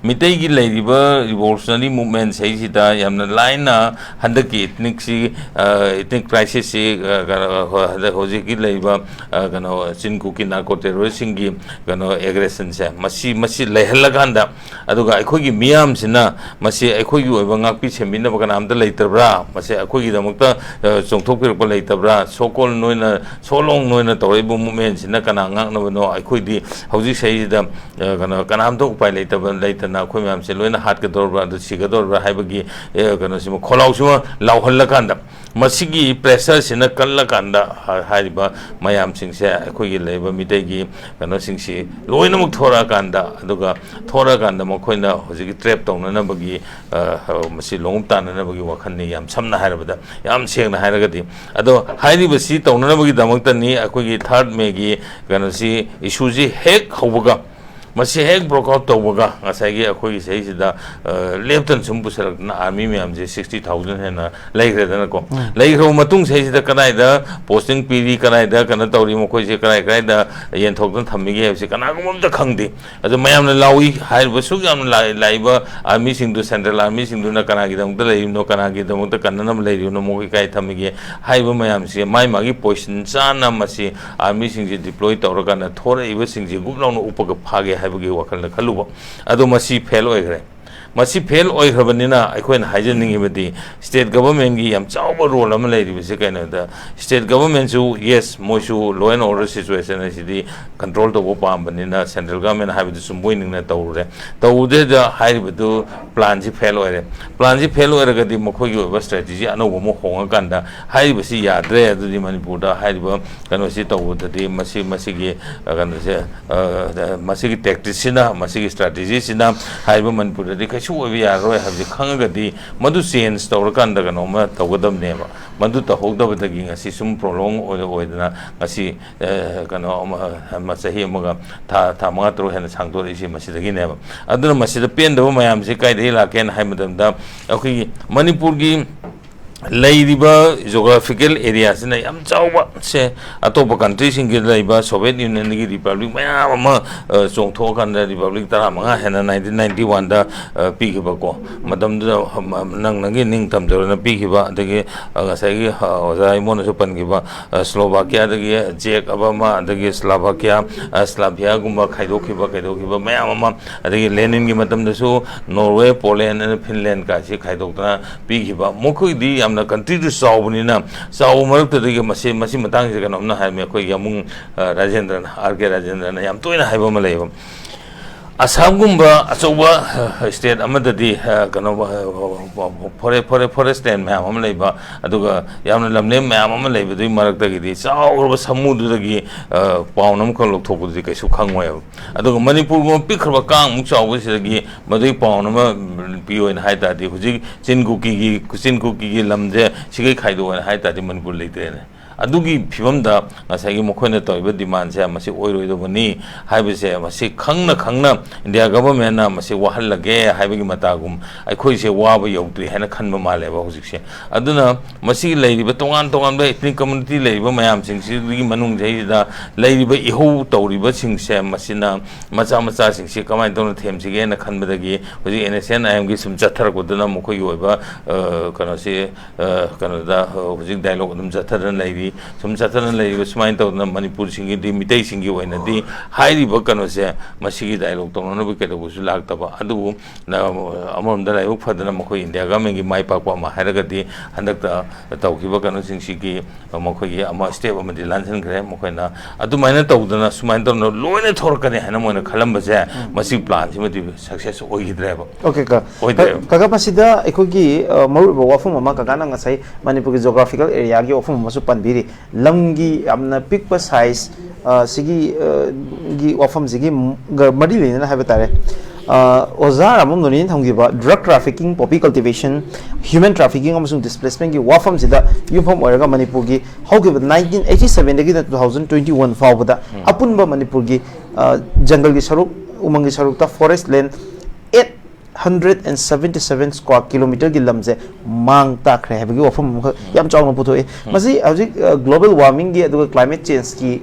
ꯃꯤꯇꯩꯒꯤ ꯂꯩꯔꯤꯕ revolutionary movement ꯁꯤꯗꯩꯁꯤꯗ ꯌꯥꯝꯅ ꯂꯥꯏꯅ ꯍꯟꯗꯛꯀꯤ ethnic ꯁꯤ, ꯑ, ethnic crisis ꯁꯤ, ꯑ, ꯀꯩꯅꯣ, ꯍ-, ꯍꯟꯗꯛ ꯍꯧꯖꯤꯛꯀꯤ ꯂꯩꯔꯤꯕ, ꯑ, ꯀꯩꯅꯣ, ꯆꯤꯟ ꯀꯨꯀꯤ narco terrorist ꯁꯤꯡꯒꯤ ꯀꯩꯅꯣ aggression ꯁꯦ, ꯃꯁꯤ, ꯃꯁꯤ ꯂꯩꯍꯜꯂꯀꯥꯟꯗ, ꯑꯗꯨꯒ ꯑꯩꯈꯣꯏꯒꯤ ꯃꯤꯌꯥꯝꯁꯤꯅ ꯃꯁꯤ ꯑꯩꯈꯣꯏꯒꯤ ꯑꯣꯏꯕ ꯉꯥꯛꯄꯤ ꯁꯦꯟꯕꯤꯅꯕ ꯀꯅꯥꯝꯇ ꯂꯩꯇꯕ꯭ꯔꯥ? ꯃꯁꯤ ꯑꯩꯈꯣꯏꯒꯤꯗꯃꯛꯇ, ꯑ, ꯆꯣꯡꯊꯣꯛꯄꯤꯔꯛꯄ ꯂꯩꯇꯕ꯭ꯔꯥ? So called ꯅꯣꯏꯅ, so long ꯅꯣꯏꯅ ꯇꯧꯔꯛꯏꯕ movement ꯁꯤꯅ ꯀꯅꯥ ꯉꯥꯛꯅꯕꯅꯣ? ꯑꯩꯈꯣꯏꯗꯤ ꯍꯧꯖꯤꯛ ꯁꯤꯗꯩꯁꯤꯗ, ꯑ, ꯀꯩꯅꯣ, ꯀꯅꯥꯝꯇ ꯎꯄꯥꯏ ꯂꯩꯇꯕ, ꯂꯩꯇꯅ ꯑꯩꯈꯣꯏ ꯃꯌꯥꯝꯁꯦ ꯂꯣꯏꯅ ꯍꯥꯠꯀꯗꯧꯔꯕ꯭ꯔꯥ, ꯑꯗꯨ ꯁꯤꯒꯗꯧꯔꯕ꯭ꯔꯥ ꯍꯥꯏꯕꯒꯤ, ꯑ, ꯀꯩꯅꯣꯁꯤꯃ, ꯈꯣꯜꯂꯥꯎꯁꯤꯃ ꯂꯥꯎꯍꯜꯂꯀꯥꯟꯗ, ꯃꯁꯤꯒꯤ pressure ꯁꯤꯅ ꯀꯜꯂꯀꯥꯟꯗ, ꯍꯥ-, ꯍꯥꯏꯔꯤꯕ ꯃꯌꯥꯝꯁꯤꯡꯁꯦ, ꯑꯩꯈꯣꯏꯒꯤ ꯂꯩꯔꯤꯕ ꯃꯤꯇꯩꯒꯤ ꯀꯩꯅꯣꯁꯤꯡꯁꯤ ꯂꯣꯏꯅꯃꯛ ꯊꯣꯔꯛꯑꯀꯥꯟꯗ, ꯑꯗꯨꯒ ꯊꯣꯔꯛꯑꯀꯥꯟꯗ ꯃꯈꯣꯏꯅ ꯍꯧꯖꯤꯛꯀꯤ trap ꯇꯧꯅꯅꯕꯒꯤ, ꯑ, ꯃꯁꯤ ꯂꯣꯡꯎꯞ ꯇꯥꯅꯅꯕꯒꯤ ꯋꯥꯈꯜꯅꯤ, ꯌꯥꯝ ꯁꯝꯅ ꯍꯥꯏꯔꯕꯗ, ꯌꯥꯝ ꯁꯦꯡꯅ ꯍꯥꯏꯔꯒꯗꯤ꯫ ꯑꯗꯣ ꯍꯥꯏꯔꯤꯕꯁꯤ ꯇꯧꯅꯅꯕꯒꯤꯗꯃꯛꯇꯅꯤ ꯑꯩꯈꯣꯏꯒꯤ third May ꯒꯤ ꯀꯩꯅꯣꯁꯤ, issue ꯁꯤ ꯍꯦꯛ ꯍꯧꯕꯒ, ꯃꯁꯤ ꯍꯦꯛ break out ꯇꯧꯕꯒ, ꯉꯁꯥꯏꯒꯤ ꯑꯩꯈꯣꯏꯒꯤ ꯁꯤꯗꯩꯁꯤꯗ, ꯑ, ꯂꯦꯞꯇꯅ ꯁꯨꯝ ꯄꯨꯁꯜꯂꯛꯇꯅ army ꯃꯌꯥꯝꯁꯦ sixty thousand ꯍꯦꯟꯅ ꯂꯩꯈ꯭ꯔꯦꯗꯅꯀꯣ꯫ ꯎꯝ꯫ ꯂꯩꯈ꯭ꯔꯕ ꯃꯇꯨꯡ ꯁꯤꯗꯩꯁꯤꯗ ꯀꯗꯥꯏꯗ posting ꯄꯤꯔꯤ, ꯀꯗꯥꯏꯗ ꯀꯩꯅꯣ ꯇꯧꯔꯤ, ꯃꯈꯣꯏꯁꯦ ꯀꯗꯥꯏ ꯀꯗꯥꯏꯗ ꯌꯦꯟꯊꯣꯛꯇꯅ ꯊꯝꯃꯤꯒꯦ ꯍꯥꯏꯕꯁꯤ ꯀꯅꯥꯒꯨꯝꯕ ꯑꯝꯇ ꯈꯪꯗꯦ꯫ ꯑꯗꯨ ꯃꯌꯥꯝꯅ ꯂꯥꯎꯏ ꯍꯥꯏꯔꯤꯕ ꯁꯨꯛ ꯌꯥꯝꯅ ꯂꯥꯛ-, ꯂꯥꯛꯏꯕ army ꯁꯤꯡꯗꯨ, central army ꯁꯤꯡꯗꯨꯅ ꯀꯅꯥꯒꯤꯗꯃꯛꯇ ꯂꯩꯔꯤꯕꯅꯣ, ꯀꯅꯥꯒꯤꯗꯃꯛꯇ ꯀꯟꯅꯅꯕ ꯂꯩꯔꯤꯕꯅꯣ, ꯃꯈꯣꯏ ꯀꯥꯏ ꯊꯝꯃꯤꯒꯦ ꯍꯥꯏꯔꯤꯕ ꯃꯌꯥꯝꯁꯦ ꯃꯥꯏ ꯃꯥꯒꯤ position ꯆꯥꯅ ꯃꯁꯤ army ꯁꯤꯡꯁꯦ deploy ꯇꯧꯔꯀꯥꯟꯗ ꯊꯣꯔꯛꯏꯕꯁꯤꯡꯁꯦ ꯒꯨꯞ ꯂꯥꯎꯅ ꯎꯞꯄꯒ ꯐꯥꯒꯦ ꯍꯥꯏꯕꯒꯤ ꯋꯥꯈꯜꯗ ꯈꯜꯂꯨꯕ꯫ ꯑꯗꯣ ꯃꯁꯤ fail ꯑꯣꯏꯈ꯭ꯔꯦ꯫ ꯃꯁꯤ fail ꯑꯣꯏꯈ꯭ꯔꯕꯅꯤꯅ ꯑꯩꯈꯣꯏꯅ ꯍꯥꯏꯖꯅꯤꯡꯉꯤꯕꯗꯤ state government ꯀꯤ ꯌꯥꯝ ꯆꯥꯎꯕ role ꯑꯃ ꯂꯩꯔꯤꯕꯁꯦ ꯀꯩꯅꯣꯗ, state government ꯁꯨ, yes, ꯃꯣꯏꯁꯨ law and order situation ꯍꯥꯏꯁꯤꯗꯤ control ꯇꯧꯕ ꯄꯥꯝꯕꯅꯤꯅ central government ꯍꯥꯏꯕꯗꯨꯁꯨ ꯃꯣꯏ ꯅꯤꯡꯅ ꯇꯧꯔꯨꯔꯦ꯫ ꯇꯧꯕꯗꯨꯗ ꯍꯥꯏꯔꯤꯕꯗꯨ plan ꯁꯤ fail ꯑꯣꯏꯔꯦ꯫ Plan ꯁꯤ fail ꯑꯣꯏꯔꯒꯗꯤ ꯃꯈꯣꯏꯒꯤ ꯑꯣꯏꯕ strategy ꯑꯅꯧꯕ ꯑꯃ ꯍꯣꯡꯉꯀꯥꯟꯗ ꯍꯥꯏꯔꯤꯕꯁꯤ ꯌꯥꯗ꯭ꯔꯦ, ꯑꯗꯨꯗꯤ ꯃꯅꯤꯄꯨꯔꯗ ꯍꯥꯏꯔꯤꯕ ꯀꯩꯅꯣꯁꯤ ꯇꯧꯕꯗꯗꯤ ꯃꯁꯤ, ꯃꯁꯤꯒꯤ, ꯑ, ꯀꯩꯅꯣꯁꯦ, ꯑ, ꯃꯁꯤꯒꯤ tactics ꯁꯤꯅ, ꯃꯁꯤꯒꯤ strategy ꯁꯤꯅ ꯍꯥꯏꯔꯤꯕ ꯃꯅꯤꯄꯨꯔꯗꯗꯤ ꯀꯩꯁꯨ ꯁꯨ ꯑꯣꯏꯕ ꯌꯥꯔꯔꯣꯏ ꯍꯥꯏꯕꯁꯤ ꯈꯪꯉꯒꯗꯤ ꯃꯗꯨ ꯆꯦꯟꯖ ꯇꯧꯔꯀꯥꯟꯗ ꯀꯩꯅꯣꯝꯃ ꯇꯧꯒꯗꯕꯅꯦꯕ꯫ ꯃꯗꯨ ꯇꯧꯍꯧꯗꯕꯗꯒꯤ ꯉꯁꯤ ꯁꯨꯝ ꯄ꯭ꯔꯣꯂꯣꯡ ꯑꯣꯏꯅ ꯑꯣꯏꯗꯅ ꯉꯁꯤ, ꯑ, ꯀꯩꯅꯣ ꯑꯃ, ꯑꯃ ꯆꯍꯤ ꯑꯃꯒ ꯊꯥ, ꯊꯥ ꯃꯉꯥ ꯇꯔꯨꯛ ꯍꯦꯟꯅ ꯁꯥꯡꯗꯣꯔꯛꯏꯁꯤ ꯃꯁꯤꯗꯒꯤꯅꯦꯕ꯫ ꯑꯗꯨꯅ ꯃꯁꯤꯗ ꯄꯦꯟꯗꯕ ꯃꯌꯥꯝꯁꯤ ꯀꯥꯏꯗꯒꯤ ꯂꯥꯛꯀꯦꯅ ꯍꯥꯏꯕ ꯃꯇꯝꯗ ꯑꯩꯈꯣꯏꯒꯤ ꯃꯅꯤꯄꯨꯔꯒꯤ ꯂꯩꯔꯤꯕ ꯖꯣꯒ꯭ꯔꯥꯐꯤꯀꯦꯜ ꯑꯦꯔꯤꯌꯥꯁꯤꯅ ꯌꯥꯝ ꯆꯥꯎꯕ ꯁꯦ, ꯑꯇꯣꯞꯄ ꯀꯟꯇ꯭ꯔꯤꯁꯤꯡꯒꯤ ꯂꯩꯕ ꯁꯣꯚꯤꯌꯦꯠ ꯌꯨꯅꯤꯌꯟꯒꯤ ꯔꯤꯄꯕ꯭ꯂꯤꯛ ꯃꯌꯥꯝ ꯑꯃ, ꯑ, ꯆꯣꯡꯊꯣꯛꯑꯀꯥꯟꯗ ꯔꯤꯄꯕ꯭ꯂꯤꯛ ꯇꯔꯥꯃꯉꯥ ꯍꯦꯟꯅ ꯅꯥꯏꯟꯇꯤꯟ ꯅꯥꯏꯟꯇꯤ ꯋꯥꯟꯗ, ꯑ, ꯄꯤꯈꯤꯕꯀꯣ, ꯃꯇꯝꯗꯨꯗ, ꯑ, ꯅꯪ ꯅꯪꯒꯤ ꯅꯤꯡ ꯇꯝꯖꯔꯣꯅ ꯄꯤꯈꯤꯕ, ꯑꯗꯒꯤ, ꯑ, ꯉꯁꯥꯏꯒꯤ, ꯑ, ꯑꯣꯖꯥ ꯏꯃꯣꯅꯁꯨ ꯄꯟꯈꯤꯕ, ꯑ, ꯁ꯭ꯂꯣꯚꯥꯀꯤꯌꯥꯗꯒꯤ ꯖꯦꯛ ꯑꯕꯃꯥ, ꯑꯗꯒꯤ ꯁ꯭ꯂꯥꯚꯥꯀꯤꯌꯥ, ꯑ, ꯁ꯭ꯂꯥꯚꯤꯌꯥꯒꯨꯝꯕ ꯈꯥꯏꯗꯣꯛꯈꯤꯕ, ꯀꯩꯗꯧꯈꯤꯕ ꯃꯌꯥꯝ ꯑꯃ, ꯑꯗꯒꯤ ꯂꯦꯅꯤꯟꯒꯤ ꯃꯇꯝꯗꯁꯨ ꯅꯣꯔꯋꯦ, ꯄꯣꯂꯦꯟ, ꯐꯤꯟꯂꯦꯟ ꯀꯥꯏꯁꯤ ꯈꯥꯏꯗꯣꯛꯇꯅ ꯄꯤꯈꯤꯕ꯫ ꯃꯈꯣꯏꯗꯤ ꯌꯥꯝꯅ ꯀꯟꯇ꯭ꯔꯤꯗꯨ ꯆꯥꯎꯕꯅꯤꯅ, ꯆꯥꯎꯕ ꯃꯔꯛꯇꯨꯗꯒꯤ ꯃꯁꯤ, ꯃꯁꯤ ꯃꯇꯥꯡꯁꯤꯗ ꯀꯩꯅꯣꯝꯅ ꯍꯥꯏꯔꯝꯃꯤ ꯑꯩꯈꯣꯏꯒꯤ ꯑꯃꯨꯡ, ꯑ, ꯔꯥꯖꯦꯟꯗ꯭ꯔꯅ, ꯑꯥꯔ ꯀꯦ ꯔꯥꯖꯦꯟꯗ꯭ꯔꯅ ꯌꯥꯝ ꯇꯣꯏꯅ ꯍꯥꯏꯕ ꯑꯃ ꯂꯩꯌꯦꯕ꯫ ꯑꯁꯥꯝꯒꯨꯝꯕ ꯑꯆꯧꯕ, ꯑ, ꯁ꯭ꯇꯦꯠ ꯑꯃꯗꯗꯤ, ꯑ, ꯀꯩꯅꯣ, ꯑ, ꯐꯣꯔꯦ-, ꯐꯣꯔꯦ-, ꯐꯣꯔꯦꯁ ꯂꯦꯟ ꯃꯌꯥꯝ ꯑꯃ ꯂꯩꯕ, ꯑꯗꯨꯒ ꯌꯥꯝꯅ ꯂꯝꯂꯦꯟ ꯃꯌꯥꯝ ꯑꯃ ꯂꯩꯕꯗꯨꯒꯤ ꯃꯔꯛꯇꯒꯤꯗꯤ ꯆꯥꯎꯔꯕ ꯁꯃꯨꯗ꯭ꯔꯗꯒꯤ, ꯑ, ꯄꯥꯎꯟ ꯑꯃꯈꯛ ꯂꯧꯊꯣꯛꯄꯗꯨꯗꯤ ꯀꯩꯁꯨ ꯈꯪꯉꯣꯏꯕ꯫ ꯑꯗꯨꯒ ꯃꯅꯤꯄꯨꯔꯒꯨꯝꯕ ꯄꯤꯛꯈ꯭ꯔꯕ ꯀꯥꯡꯃꯨꯛ ꯆꯥꯎꯕꯁꯤꯗꯒꯤ ꯃꯗꯨꯒꯤ ꯄꯥꯎꯟ ꯑꯃ ꯄꯤꯌꯣ ꯍꯥꯏꯅ ꯍꯥꯏ ꯇꯥꯔꯗꯤ, ꯍꯧꯖꯤꯛ ꯆꯤꯟ ꯀꯨꯀꯤꯒꯤ, ꯆꯤꯟ ꯀꯨꯀꯤꯒꯤ ꯂꯝꯁꯦ ꯁꯤꯒꯩ ꯈꯥꯏꯗꯣꯛꯑꯣ ꯍꯥꯏꯅ ꯍꯥꯏ ꯇꯥꯔꯗꯤ ꯃꯅꯤꯄꯨꯔ ꯂꯩꯇ꯭ꯔꯦꯅꯦ꯫ ꯑꯗꯨꯒꯤ ꯐꯤꯕꯝꯗ ꯉꯁꯥꯏꯒꯤ ꯃꯈꯣꯏꯅ ꯇꯧꯔꯤꯕ ꯗꯤꯃꯥꯟꯁꯦ ꯃꯁꯤ ꯑꯣꯏꯔꯣꯏꯗꯕꯅꯤ ꯍꯥꯏꯕꯁꯦ, ꯃꯁꯤ ꯈꯪꯅ ꯈꯪꯅ ꯏꯟꯗꯤꯌꯥ ꯒꯚꯔꯟꯃꯦꯟꯅ ꯃꯁꯤ ꯋꯥꯍꯜꯂꯒꯦ ꯍꯥꯏꯕꯒꯤ ꯃꯇꯥꯒꯨꯝ ꯑꯩꯈꯣꯏꯁꯦ ꯋꯥꯕ ꯌꯧꯗ꯭ꯔꯤ ꯍꯥꯏꯅ ꯈꯟꯕ ꯃꯥꯜꯂꯦꯕ ꯍꯧꯖꯤꯛꯁꯦ꯫ ꯑꯗꯨꯅ ꯃꯁꯤ ꯂꯩꯔꯤꯕ ꯇꯣꯉꯥꯟ ꯇꯣꯉꯥꯟꯕ ethnic community ꯂꯩꯔꯤꯕ ꯃꯌꯥꯝꯁꯤꯡꯁꯤꯒꯤ ꯃꯅꯨꯡꯁꯤꯗꯩꯁꯤꯗ ꯂꯩꯔꯤꯕ ꯏꯍꯧ ꯇꯧꯔꯤꯕꯁꯤꯡꯁꯦ, ꯃꯁꯤꯅ ꯃꯆꯥ ꯃꯆꯥꯁꯤꯡꯁꯤ ꯀꯃꯥꯏꯅ ꯇꯧꯅ ꯊꯦꯝꯁꯤꯒꯦꯅ ꯈꯟꯕꯗꯒꯤ ꯍꯧꯖꯤꯛ NSCN IMꯒꯤ ꯁꯨꯝ ꯆꯠꯊꯔꯛꯄꯗꯨꯅ ꯃꯈꯣꯏꯒꯤ ꯑꯣꯏꯕ, ꯑ, ꯀꯩꯅꯣꯁꯤ, ꯑ, ꯀꯩꯅꯣꯗ, ꯑ, ꯍꯧꯖꯤꯛ ꯗꯥꯏꯂꯣꯛ ꯑꯗꯨꯝ ꯆꯠꯊꯗꯅ ꯂꯩꯔꯤ꯫ ꯁꯨꯝ ꯆꯠꯊꯗꯅ ꯂꯩꯔꯤꯕ ꯁꯨꯃꯥꯏꯅ ꯇꯧꯗꯅ ꯃꯅꯤꯄꯨꯔꯁꯤꯡꯒꯤꯗꯤ, ꯃꯤꯇꯩꯁꯤꯡꯒꯤ ꯑꯣꯏꯅꯗꯤ ꯍꯥꯏꯔꯤꯕ ꯀꯩꯅꯣꯁꯦ, ꯃꯁꯤꯒꯤ ꯗꯥꯏꯂꯣꯛ ꯇꯧꯅꯅꯕ ꯀꯩꯗꯧꯕꯁꯨ ꯂꯥꯛꯇꯕ꯫ ꯑꯗꯨꯕꯨ ꯅ-, ꯑꯃꯔꯣꯝꯗ ꯂꯥꯏꯕꯛ ꯐꯗꯅ ꯃꯈꯣꯏ ꯏꯟꯗꯤꯌꯥ ꯒꯚꯔꯟꯃꯦꯟꯒꯤ ꯃꯥꯏ ꯄꯥꯛꯄ ꯑꯃ ꯍꯥꯏꯔꯒꯗꯤ ꯍꯟꯗꯛꯇ ꯇꯧꯈꯤꯕ ꯀꯩꯅꯣꯁꯤꯡꯁꯤꯒꯤ ꯃꯈꯣꯏꯒꯤ ꯑꯃ ꯁ꯭ꯇꯦꯞ ꯑꯃꯗꯤ ꯂꯥꯟꯁꯤꯟꯈ꯭ꯔꯦ꯫ ꯃꯈꯣꯏꯅ ꯑꯗꯨꯃꯥꯏꯅ ꯇꯧꯗꯅ, ꯁꯨꯃꯥꯏꯅ ꯇꯧꯗꯅ ꯂꯣꯏꯅ ꯊꯣꯔꯛꯀꯅꯤ ꯍꯥꯏꯅ ꯃꯣꯏꯅ ꯈꯜꯂꯝꯕꯁꯦ, ꯎꯝ꯫ ꯃꯁꯤ ꯄ꯭ꯂꯥꯟꯁꯤꯃꯗꯤ ꯁꯛꯁꯦꯁ ꯑꯣꯏꯈꯤꯗ꯭ꯔꯦꯕ꯫ ꯑꯣꯀꯦ, ꯀ-, ꯑꯣꯏꯗ꯭ꯔꯦꯕ꯫ ꯀ-, ꯀꯀꯥ, ꯃꯁꯤꯗ ꯑꯩꯈꯣꯏꯒꯤ, ꯑ, ꯃꯔꯨꯑꯣꯏꯕ ꯋꯥꯐꯝ ꯑꯃ ꯀꯀꯥꯅ ꯉꯁꯥꯏ ꯃꯅꯤꯄꯨꯔꯒꯤ ꯖꯣꯒ꯭ꯔꯥꯐꯤꯀꯦꯜ ꯑꯦꯔꯤꯌꯥꯒꯤ ꯋꯥꯐꯝ ꯑꯃꯁꯨ ꯄꯟꯕꯤꯔꯤ꯫ ꯂꯝꯒꯤ ꯌꯥꯝꯅ ꯄꯤꯛꯄ ꯁꯥꯏꯖ ꯁꯤꯒꯤ ꯑ, ꯒꯤ ꯋꯥꯐꯝꯁꯤꯒꯤ ꯃ- ꯒ ꯃꯔꯤ ꯂꯩꯅꯅ ꯍꯥꯏꯕ ꯇꯥꯔꯦ꯫ ꯑ, ꯑꯣꯖꯥ ꯔꯥꯃꯝ ꯅꯣꯔꯤꯅ ꯊꯝꯈꯤꯕ drug trafficking, poppy cultivation, human trafficking ꯑꯃꯁꯨꯡ ꯗꯤꯁꯄ꯭ꯂꯦꯁꯃꯦꯟꯒꯤ ꯋꯥꯐꯝꯁꯤꯗ ꯌꯨꯝꯐꯝ ꯑꯣꯏꯔꯒ ꯃꯅꯤꯄꯨꯔꯒꯤ ꯍꯧꯈꯤꯕ ꯅꯥꯏꯟꯇꯤꯟ ꯑꯩꯠꯇꯤ ꯁꯚꯦꯟꯗꯒꯤꯅ ꯇꯨ ꯊꯥꯎꯖꯟ ꯇ꯭ꯋꯦꯟꯇꯤ ꯋꯥꯟ ꯐꯥꯎꯕꯗ ꯑꯄꯨꯟꯕ ꯃꯅꯤꯄꯨꯔꯒꯤ ꯑ, ꯖꯪꯒꯜꯒꯤ ꯁꯔꯨꯛ, ꯎꯃꯪꯒꯤ ꯁꯔꯨꯛꯇ forest land eight hundred and seventy seven square ꯀꯤꯂꯣꯃꯤꯇꯔꯒꯤ ꯂꯝꯁꯦ ꯃꯥꯡ ꯇꯥꯛꯈ꯭ꯔꯦ ꯍꯥꯏꯕꯒꯤ ꯋꯥꯐꯝ ꯑꯃꯈꯛ ꯌꯥꯝ ꯆꯥꯎꯅ ꯄꯨꯊꯣꯛꯑꯦ꯫ ꯃꯁꯤ ꯍꯧꯖꯤꯛ ꯒ꯭ꯂꯣꯕꯦꯜ ꯋꯥꯔꯃꯤꯡꯒꯤ ꯑꯗꯨꯒ climate ꯆꯦꯟꯖꯀꯤ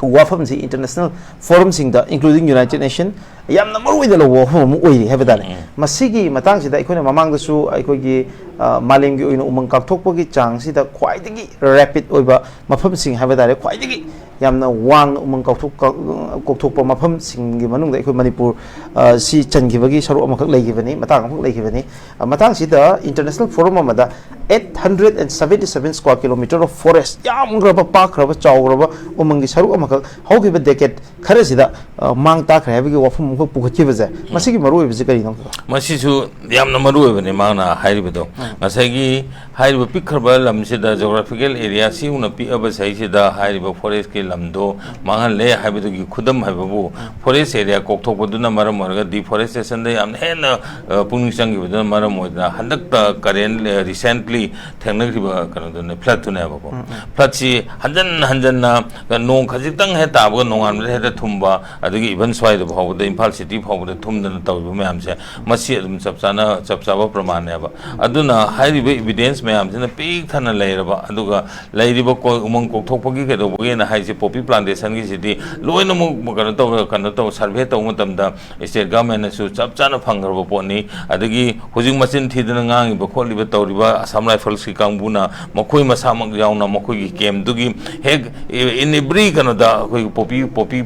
ꯋꯥꯐꯝꯁꯤ international ꯐꯣꯔꯝꯁꯤꯡꯗ, including united nation, ꯌꯥꯝꯅ ꯃꯔꯨ ꯑꯣꯏꯅ ꯂꯧꯕ ꯋꯥꯐꯝ ꯑꯃ ꯑꯣꯏꯔꯤ ꯍꯥꯏꯕ ꯇꯥꯔꯦ꯫ ꯎꯝ꯫ ꯃꯁꯤꯒꯤ ꯃꯇꯥꯡꯁꯤꯗ ꯑꯩꯈꯣꯏꯅ ꯃꯃꯥꯡꯗꯁꯨ ꯑꯩꯈꯣꯏꯒꯤ ꯑ, ꯃꯥꯂꯦꯝꯒꯤ ꯑꯣꯏꯅ ꯎꯃꯪ ꯀꯥꯡꯊꯣꯛꯄꯒꯤ ꯆꯥꯡꯁꯤꯗ ꯈ꯭ꯋꯥꯏꯗꯒꯤ ꯔꯦꯄꯤꯠ ꯑꯣꯏꯕ ꯃꯐꯝꯁꯤꯡ ꯍꯥꯏꯕ ꯇꯥꯔꯦ, ꯈ꯭ꯋꯥꯏꯗꯒꯤ ꯌꯥꯝꯅ ꯋꯥꯡꯅ ꯎꯃꯪ ꯀꯥꯎꯊꯣꯛ-, ꯀꯥꯎ-, ꯀꯣꯛꯊꯣꯛꯄ ꯃꯐꯝꯁꯤꯡꯒꯤ ꯃꯅꯨꯡꯗ ꯑꯩꯈꯣꯏ ꯃꯅꯤꯄꯨꯔ, ꯑ, ꯁꯤ ꯆꯟꯈꯤꯕꯒꯤ ꯁꯔꯨꯛ ꯑꯃꯈꯛ ꯂꯩꯈꯤꯕꯅꯤ, ꯃꯇꯥꯡ ꯑꯃꯈꯛ ꯂꯩꯈꯤꯕꯅꯤ꯫ ꯑ, ꯃꯇꯥꯡꯁꯤꯗ ꯏꯟꯇꯔꯅꯦꯁꯅꯦꯜ ꯐꯣꯔꯝ ꯑꯃꯗ eight hundred and seventy seven square kilometre of forest, ꯌꯥꯝꯈ꯭ꯔꯕ, ꯄꯥꯛꯈ꯭ꯔꯕ, ꯆꯥꯎꯈ꯭ꯔꯕ ꯎꯃꯪꯒꯤ ꯁꯔꯨꯛ ꯑꯃꯈꯛ ꯍꯧꯈꯤꯕ ꯗꯦꯀꯦꯠ ꯈꯔꯁꯤꯗ, ꯑ, ꯃꯥꯡ ꯇꯥꯛꯈ꯭ꯔꯦ ꯍꯥꯏꯕꯒꯤ ꯋꯥꯐꯝ ꯑꯃꯈꯛ ꯄꯨꯈꯠꯈꯤꯕꯁꯦ, ꯃꯁꯤꯒꯤ ꯃꯔꯨꯑꯣꯏꯕꯁꯤ ꯀꯔꯤꯅꯣ? ꯃꯁꯤꯁꯨ ꯌꯥꯝꯅ ꯃꯔꯨ ꯑꯣꯏꯕꯅꯤ ꯃꯥꯅ ꯍꯥꯏꯔꯤꯕꯗꯣ꯫ ꯎꯝ꯫ ꯉꯁꯥꯏꯒꯤ ꯍꯥꯏꯔꯤꯕ ꯄꯤꯛꯈ꯭ꯔꯕ ꯂꯝꯁꯤꯗ, ꯖꯣꯒ꯭ꯔꯥꯐꯤꯀꯦꯜ ꯑꯦꯔꯤꯌꯥ ꯁꯤꯒꯨꯝꯅ ꯄꯤꯛꯑꯕ ꯁꯤꯗꯩꯁꯤꯗ ꯍꯥꯏꯔꯤꯕ ꯐꯣꯔꯦꯁꯀꯤ ꯂꯝꯗꯣ ꯃꯥꯡꯍꯜꯂꯦ ꯍꯥꯏꯕꯗꯨꯒꯤ ꯈꯨꯗꯝ ꯍꯥꯏꯕꯕꯨ, ꯐꯣꯔꯦꯁ ꯑꯦꯔꯤꯌꯥ ꯀꯣꯛꯊꯣꯛꯄꯗꯨꯅ ꯃꯔꯝ ꯑꯣꯏꯔꯒ ꯗꯤꯐꯣꯔꯦꯁꯇꯦꯁꯟꯗ ꯌꯥꯝꯅ ꯍꯦꯟꯅ, ꯑ, ꯄꯨꯛꯅꯤꯡ ꯆꯪꯈꯤꯕꯗꯨꯅ ꯃꯔꯝ ꯑꯣꯏꯗꯅ ꯍꯟꯗꯛꯇ ꯀꯔꯦꯟ, ꯑ, ꯔꯤꯁꯦꯟꯠꯂꯤ ꯊꯦꯡꯅꯈꯤꯕ ꯀꯩꯅꯣꯗꯨꯅꯦ, ꯐ꯭ꯂꯠꯇꯨꯅꯦꯕꯀꯣ꯫ ꯎꯝ, ꯎꯝ꯫ ꯐ꯭ꯂꯠꯁꯤ ꯍꯟꯖꯟ ꯍꯟꯖꯟꯅ ꯅꯣꯡ ꯈꯖꯤꯛꯇꯪ ꯍꯦꯛ ꯇꯥꯕꯒ ꯅꯣꯡꯉꯥꯟꯕꯗ ꯍꯦꯛꯇ ꯊꯨꯝꯕ, ꯑꯗꯒꯤ ꯏꯚꯟ ꯁ꯭ꯋꯥꯏꯗ ꯐꯥꯎꯕꯗ, ꯏꯝꯐꯥꯜ ꯁꯤꯇꯤ ꯐꯥꯎꯕꯗ ꯊꯨꯝꯗꯅ ꯇꯧꯔꯤꯕ ꯃꯌꯥꯝꯁꯦ, ꯃꯁꯤ ꯑꯗꯨꯝ ꯆꯞ ꯆꯥꯅ, ꯆꯞ ꯆꯥꯕ ꯄ꯭ꯔꯃꯥꯟꯅꯦꯕ꯫ ꯑꯗꯨꯅ ꯍꯥꯏꯔꯤꯕ ꯏꯚꯤꯗꯦꯟꯁ ꯃꯌꯥꯝꯁꯤꯅ ꯄꯤꯛ ꯊꯟꯅ ꯂꯩꯔꯕ, ꯑꯗꯨꯒ ꯂꯩꯔꯤꯕ ꯀꯣ-, ꯎꯃꯪ ꯀꯣꯛꯊꯣꯛꯄꯒꯤ ꯀꯩꯗꯧꯕꯒꯤꯅ ꯍꯥꯏꯁꯦ, ꯄꯣꯄꯤ ꯄ꯭ꯂꯥꯟꯇꯦꯁꯟꯒꯤꯁꯤꯗꯤ ꯂꯣꯏꯅꯃꯛ ꯀꯩꯅꯣ ꯇꯧꯔ, ꯀꯩꯅꯣ ꯇꯧ, ꯁꯔꯚꯦ ꯇꯧꯕ ꯃꯇꯝꯗ ꯁ꯭ꯇꯦꯠ ꯒꯚꯔꯟꯃꯦꯟꯠꯅꯁꯨ ꯆꯞ ꯆꯥꯅ ꯐꯪꯈ꯭ꯔꯕ ꯄꯣꯠꯅꯤ꯫ ꯑꯗꯒꯤ ꯍꯧꯖꯤꯛ ꯃꯆꯤꯟ ꯊꯤꯗꯅ ꯉꯥꯡꯉꯤꯕ ꯈꯣꯠꯂꯤꯕ ꯇꯧꯔꯤꯕ ꯑꯁꯥꯝ ꯔꯥꯏꯐꯜꯁꯀꯤ ꯀꯥꯡꯕꯨꯅ, ꯃꯈꯣꯏ ꯃꯁꯥꯃꯛ ꯌꯥꯎꯅ ꯃꯈꯣꯏꯒꯤ ꯀꯦꯝꯞꯇꯨꯒꯤ ꯍꯦꯛ in every ꯀꯩꯅꯣꯗ ꯑꯩꯈꯣꯏꯒꯤ ꯄꯣꯄꯤ, ꯄꯣꯄꯤ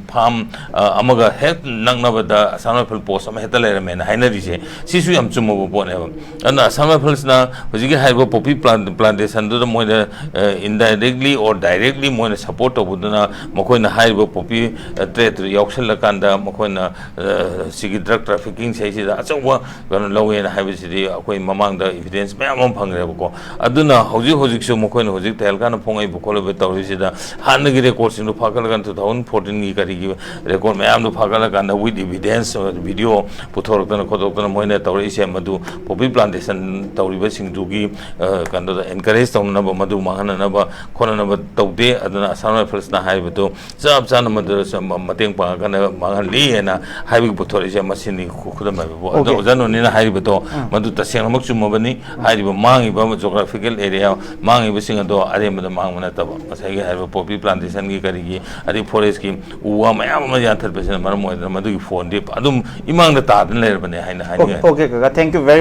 ꯐꯥꯝ, ꯑ, ꯑꯃꯒ ꯍꯦꯛ ꯅꯛꯅꯕꯗ ꯑꯁꯥꯝ ꯔꯥꯏꯐꯜ ꯄꯣꯁ ꯑꯃ ꯍꯦꯛꯇ ꯂꯩꯔꯝꯃꯦꯅ ꯍꯥꯏꯅꯔꯤꯁꯦ, ꯁꯤꯁꯨ ꯌꯥꯝ ꯆꯨꯝꯃꯕ ꯄꯣꯠꯅꯦꯕ꯫ ꯑꯗꯨꯅ ꯑꯁꯥꯝ ꯔꯥꯏꯐꯜꯁꯅ ꯍꯧꯖꯤꯛꯀꯤ ꯍꯥꯏꯔꯤꯕ ꯄꯣꯄꯤ ꯄ꯭ꯂꯥꯟ-, ꯄ꯭ꯂꯥꯟꯇꯦꯁꯟꯗꯨꯗ ꯃꯣꯏꯅ, ꯑ, indirectly or directly ꯃꯣꯏꯅ ꯁꯄꯣꯔꯠ ꯇꯧꯕꯗꯨꯅ ꯃꯈꯣꯏꯅ ꯍꯥꯏꯔꯤꯕ ꯄꯣꯄꯤ, ꯑ, ꯇ꯭ꯔꯦꯠꯇꯨꯗ ꯌꯥꯎꯁꯜꯂꯀꯥꯟꯗ ꯃꯈꯣꯏꯅ, ꯑ, ꯁꯤꯒꯤ ꯗ꯭ꯔꯒ ꯇ꯭ꯔꯥꯐꯤꯀꯤꯡ ꯁꯤꯗꯩꯁꯤꯗ ꯑꯆꯧꯕ ꯀꯩꯅꯣ ꯂꯧꯋꯦꯅ ꯍꯥꯏꯕꯁꯤꯗꯤ ꯑꯩꯈꯣꯏ ꯃꯃꯥꯡꯗ ꯏꯚꯤꯗꯦꯟꯁ ꯃꯌꯥꯝ ꯑꯃ ꯐꯪꯈ꯭ꯔꯦꯕꯀꯣ꯫ ꯑꯗꯨꯅ ꯍꯧꯖꯤꯛ ꯍꯧꯖꯤꯛꯁꯨ ꯃꯈꯣꯏꯅ ꯍꯧꯖꯤꯛ ꯇꯦꯍꯜꯀꯥꯅ ꯐꯣꯡꯉꯛꯏꯕ ꯈꯣꯠꯂꯤꯕ ꯇꯧꯔꯤꯁꯤꯗ ꯍꯥꯟꯅꯒꯤ ꯔꯦꯀꯣꯔꯠꯁꯤꯡꯗꯣ ꯐꯥꯒꯠꯂꯀꯥꯟꯗ, ꯇꯨ ꯊꯥꯎꯖꯟ ꯐꯣꯔꯇꯤꯟꯒꯤ ꯀꯔꯤꯒꯤ ꯔꯦꯀꯣꯔꯠ ꯃꯌꯥꯝꯗꯣ ꯐꯥꯒꯠꯂꯀꯥꯟꯗ, with evidence, video ꯄꯨꯊꯣꯔꯛꯇꯅ ꯈꯣꯠꯇꯣꯛꯇꯅ ꯃꯣꯏꯅ ꯇꯧꯔꯛꯏꯁꯦ, ꯃꯗꯨ ꯄꯣꯄꯤ ꯄ꯭ꯂꯥꯟꯇꯦꯁꯟ ꯇꯧꯔꯤꯕꯁꯤꯡꯗꯨꯒꯤ, ꯑ, ꯀꯩꯅꯣꯗ encourage ꯇꯧꯅꯅꯕ, ꯃꯗꯨ ꯃꯥꯡꯍꯟꯅꯅꯕ ꯈꯣꯠꯅꯅꯕ ꯇꯧꯗꯦ꯫ ꯑꯗꯨꯅ ꯑꯁꯥꯝ ꯔꯥꯏꯐꯜꯁꯅ ꯍꯥꯏꯔꯤꯕꯗꯨ ꯆꯞ ꯆꯥꯅ ꯃꯗꯨꯗ ꯁ-, ꯃ-, ꯃꯇꯦꯡ ꯄꯥꯡꯉꯀꯥꯟꯗ ꯃꯥꯡꯍꯜꯂꯤ ꯍꯥꯏꯅ ꯍꯥꯏꯕꯒꯤ ꯄꯨꯊꯣꯔꯛꯏꯁꯦ ꯃꯁꯤꯅꯤ꯫ ꯈꯨ-, ꯈꯨꯗꯝ ꯍꯥꯏꯕꯕꯨ꯫ ꯑꯗꯣ Okay. ꯑꯣꯖꯥ ꯅꯣꯅꯤꯅ ꯍꯥꯏꯔꯤꯕꯗꯣ, ꯎꯝ꯫ ꯃꯗꯨ ꯇꯁꯦꯡꯅꯃꯛ ꯆꯨꯝꯃꯕꯅꯤ꯫ ꯎꯝ꯫ ꯍꯥꯏꯔꯤꯕ ꯃꯥꯡꯉꯤꯕ geographical area, ꯃꯥꯡꯉꯤꯕꯁꯤꯡ ꯑꯗꯣ ꯑꯔꯦꯝꯕꯗ ꯃꯥꯡꯕ ꯅꯠꯇꯕ, ꯉꯁꯥꯏꯒꯤ ꯍꯥꯏꯔꯤꯕ ꯄꯣꯄꯤ ꯄ꯭ꯂꯥꯟꯇꯦꯁꯟꯒꯤ ꯀꯔꯤꯒꯤ, ꯑꯗꯩ ꯐꯣꯔꯦꯁꯀꯤ ꯎ ꯋꯥ ꯃꯌꯥꯝ ꯑꯃ ꯌꯥꯟꯊꯠꯄꯁꯤꯅ ꯃꯔꯝ ꯑꯣꯏꯗꯅ ꯃꯗꯨꯒꯤ ꯐꯣꯟꯗꯤ ꯑꯗꯨꯝ ꯏꯃꯥꯡꯗ ꯇꯥꯗꯨꯅ ꯂꯩꯔꯕꯅꯦ ꯍꯥꯏꯅ ꯍꯥꯏꯅꯤꯡꯉꯤ꯫ Okay, okay, ꯀꯀꯥ, thank you very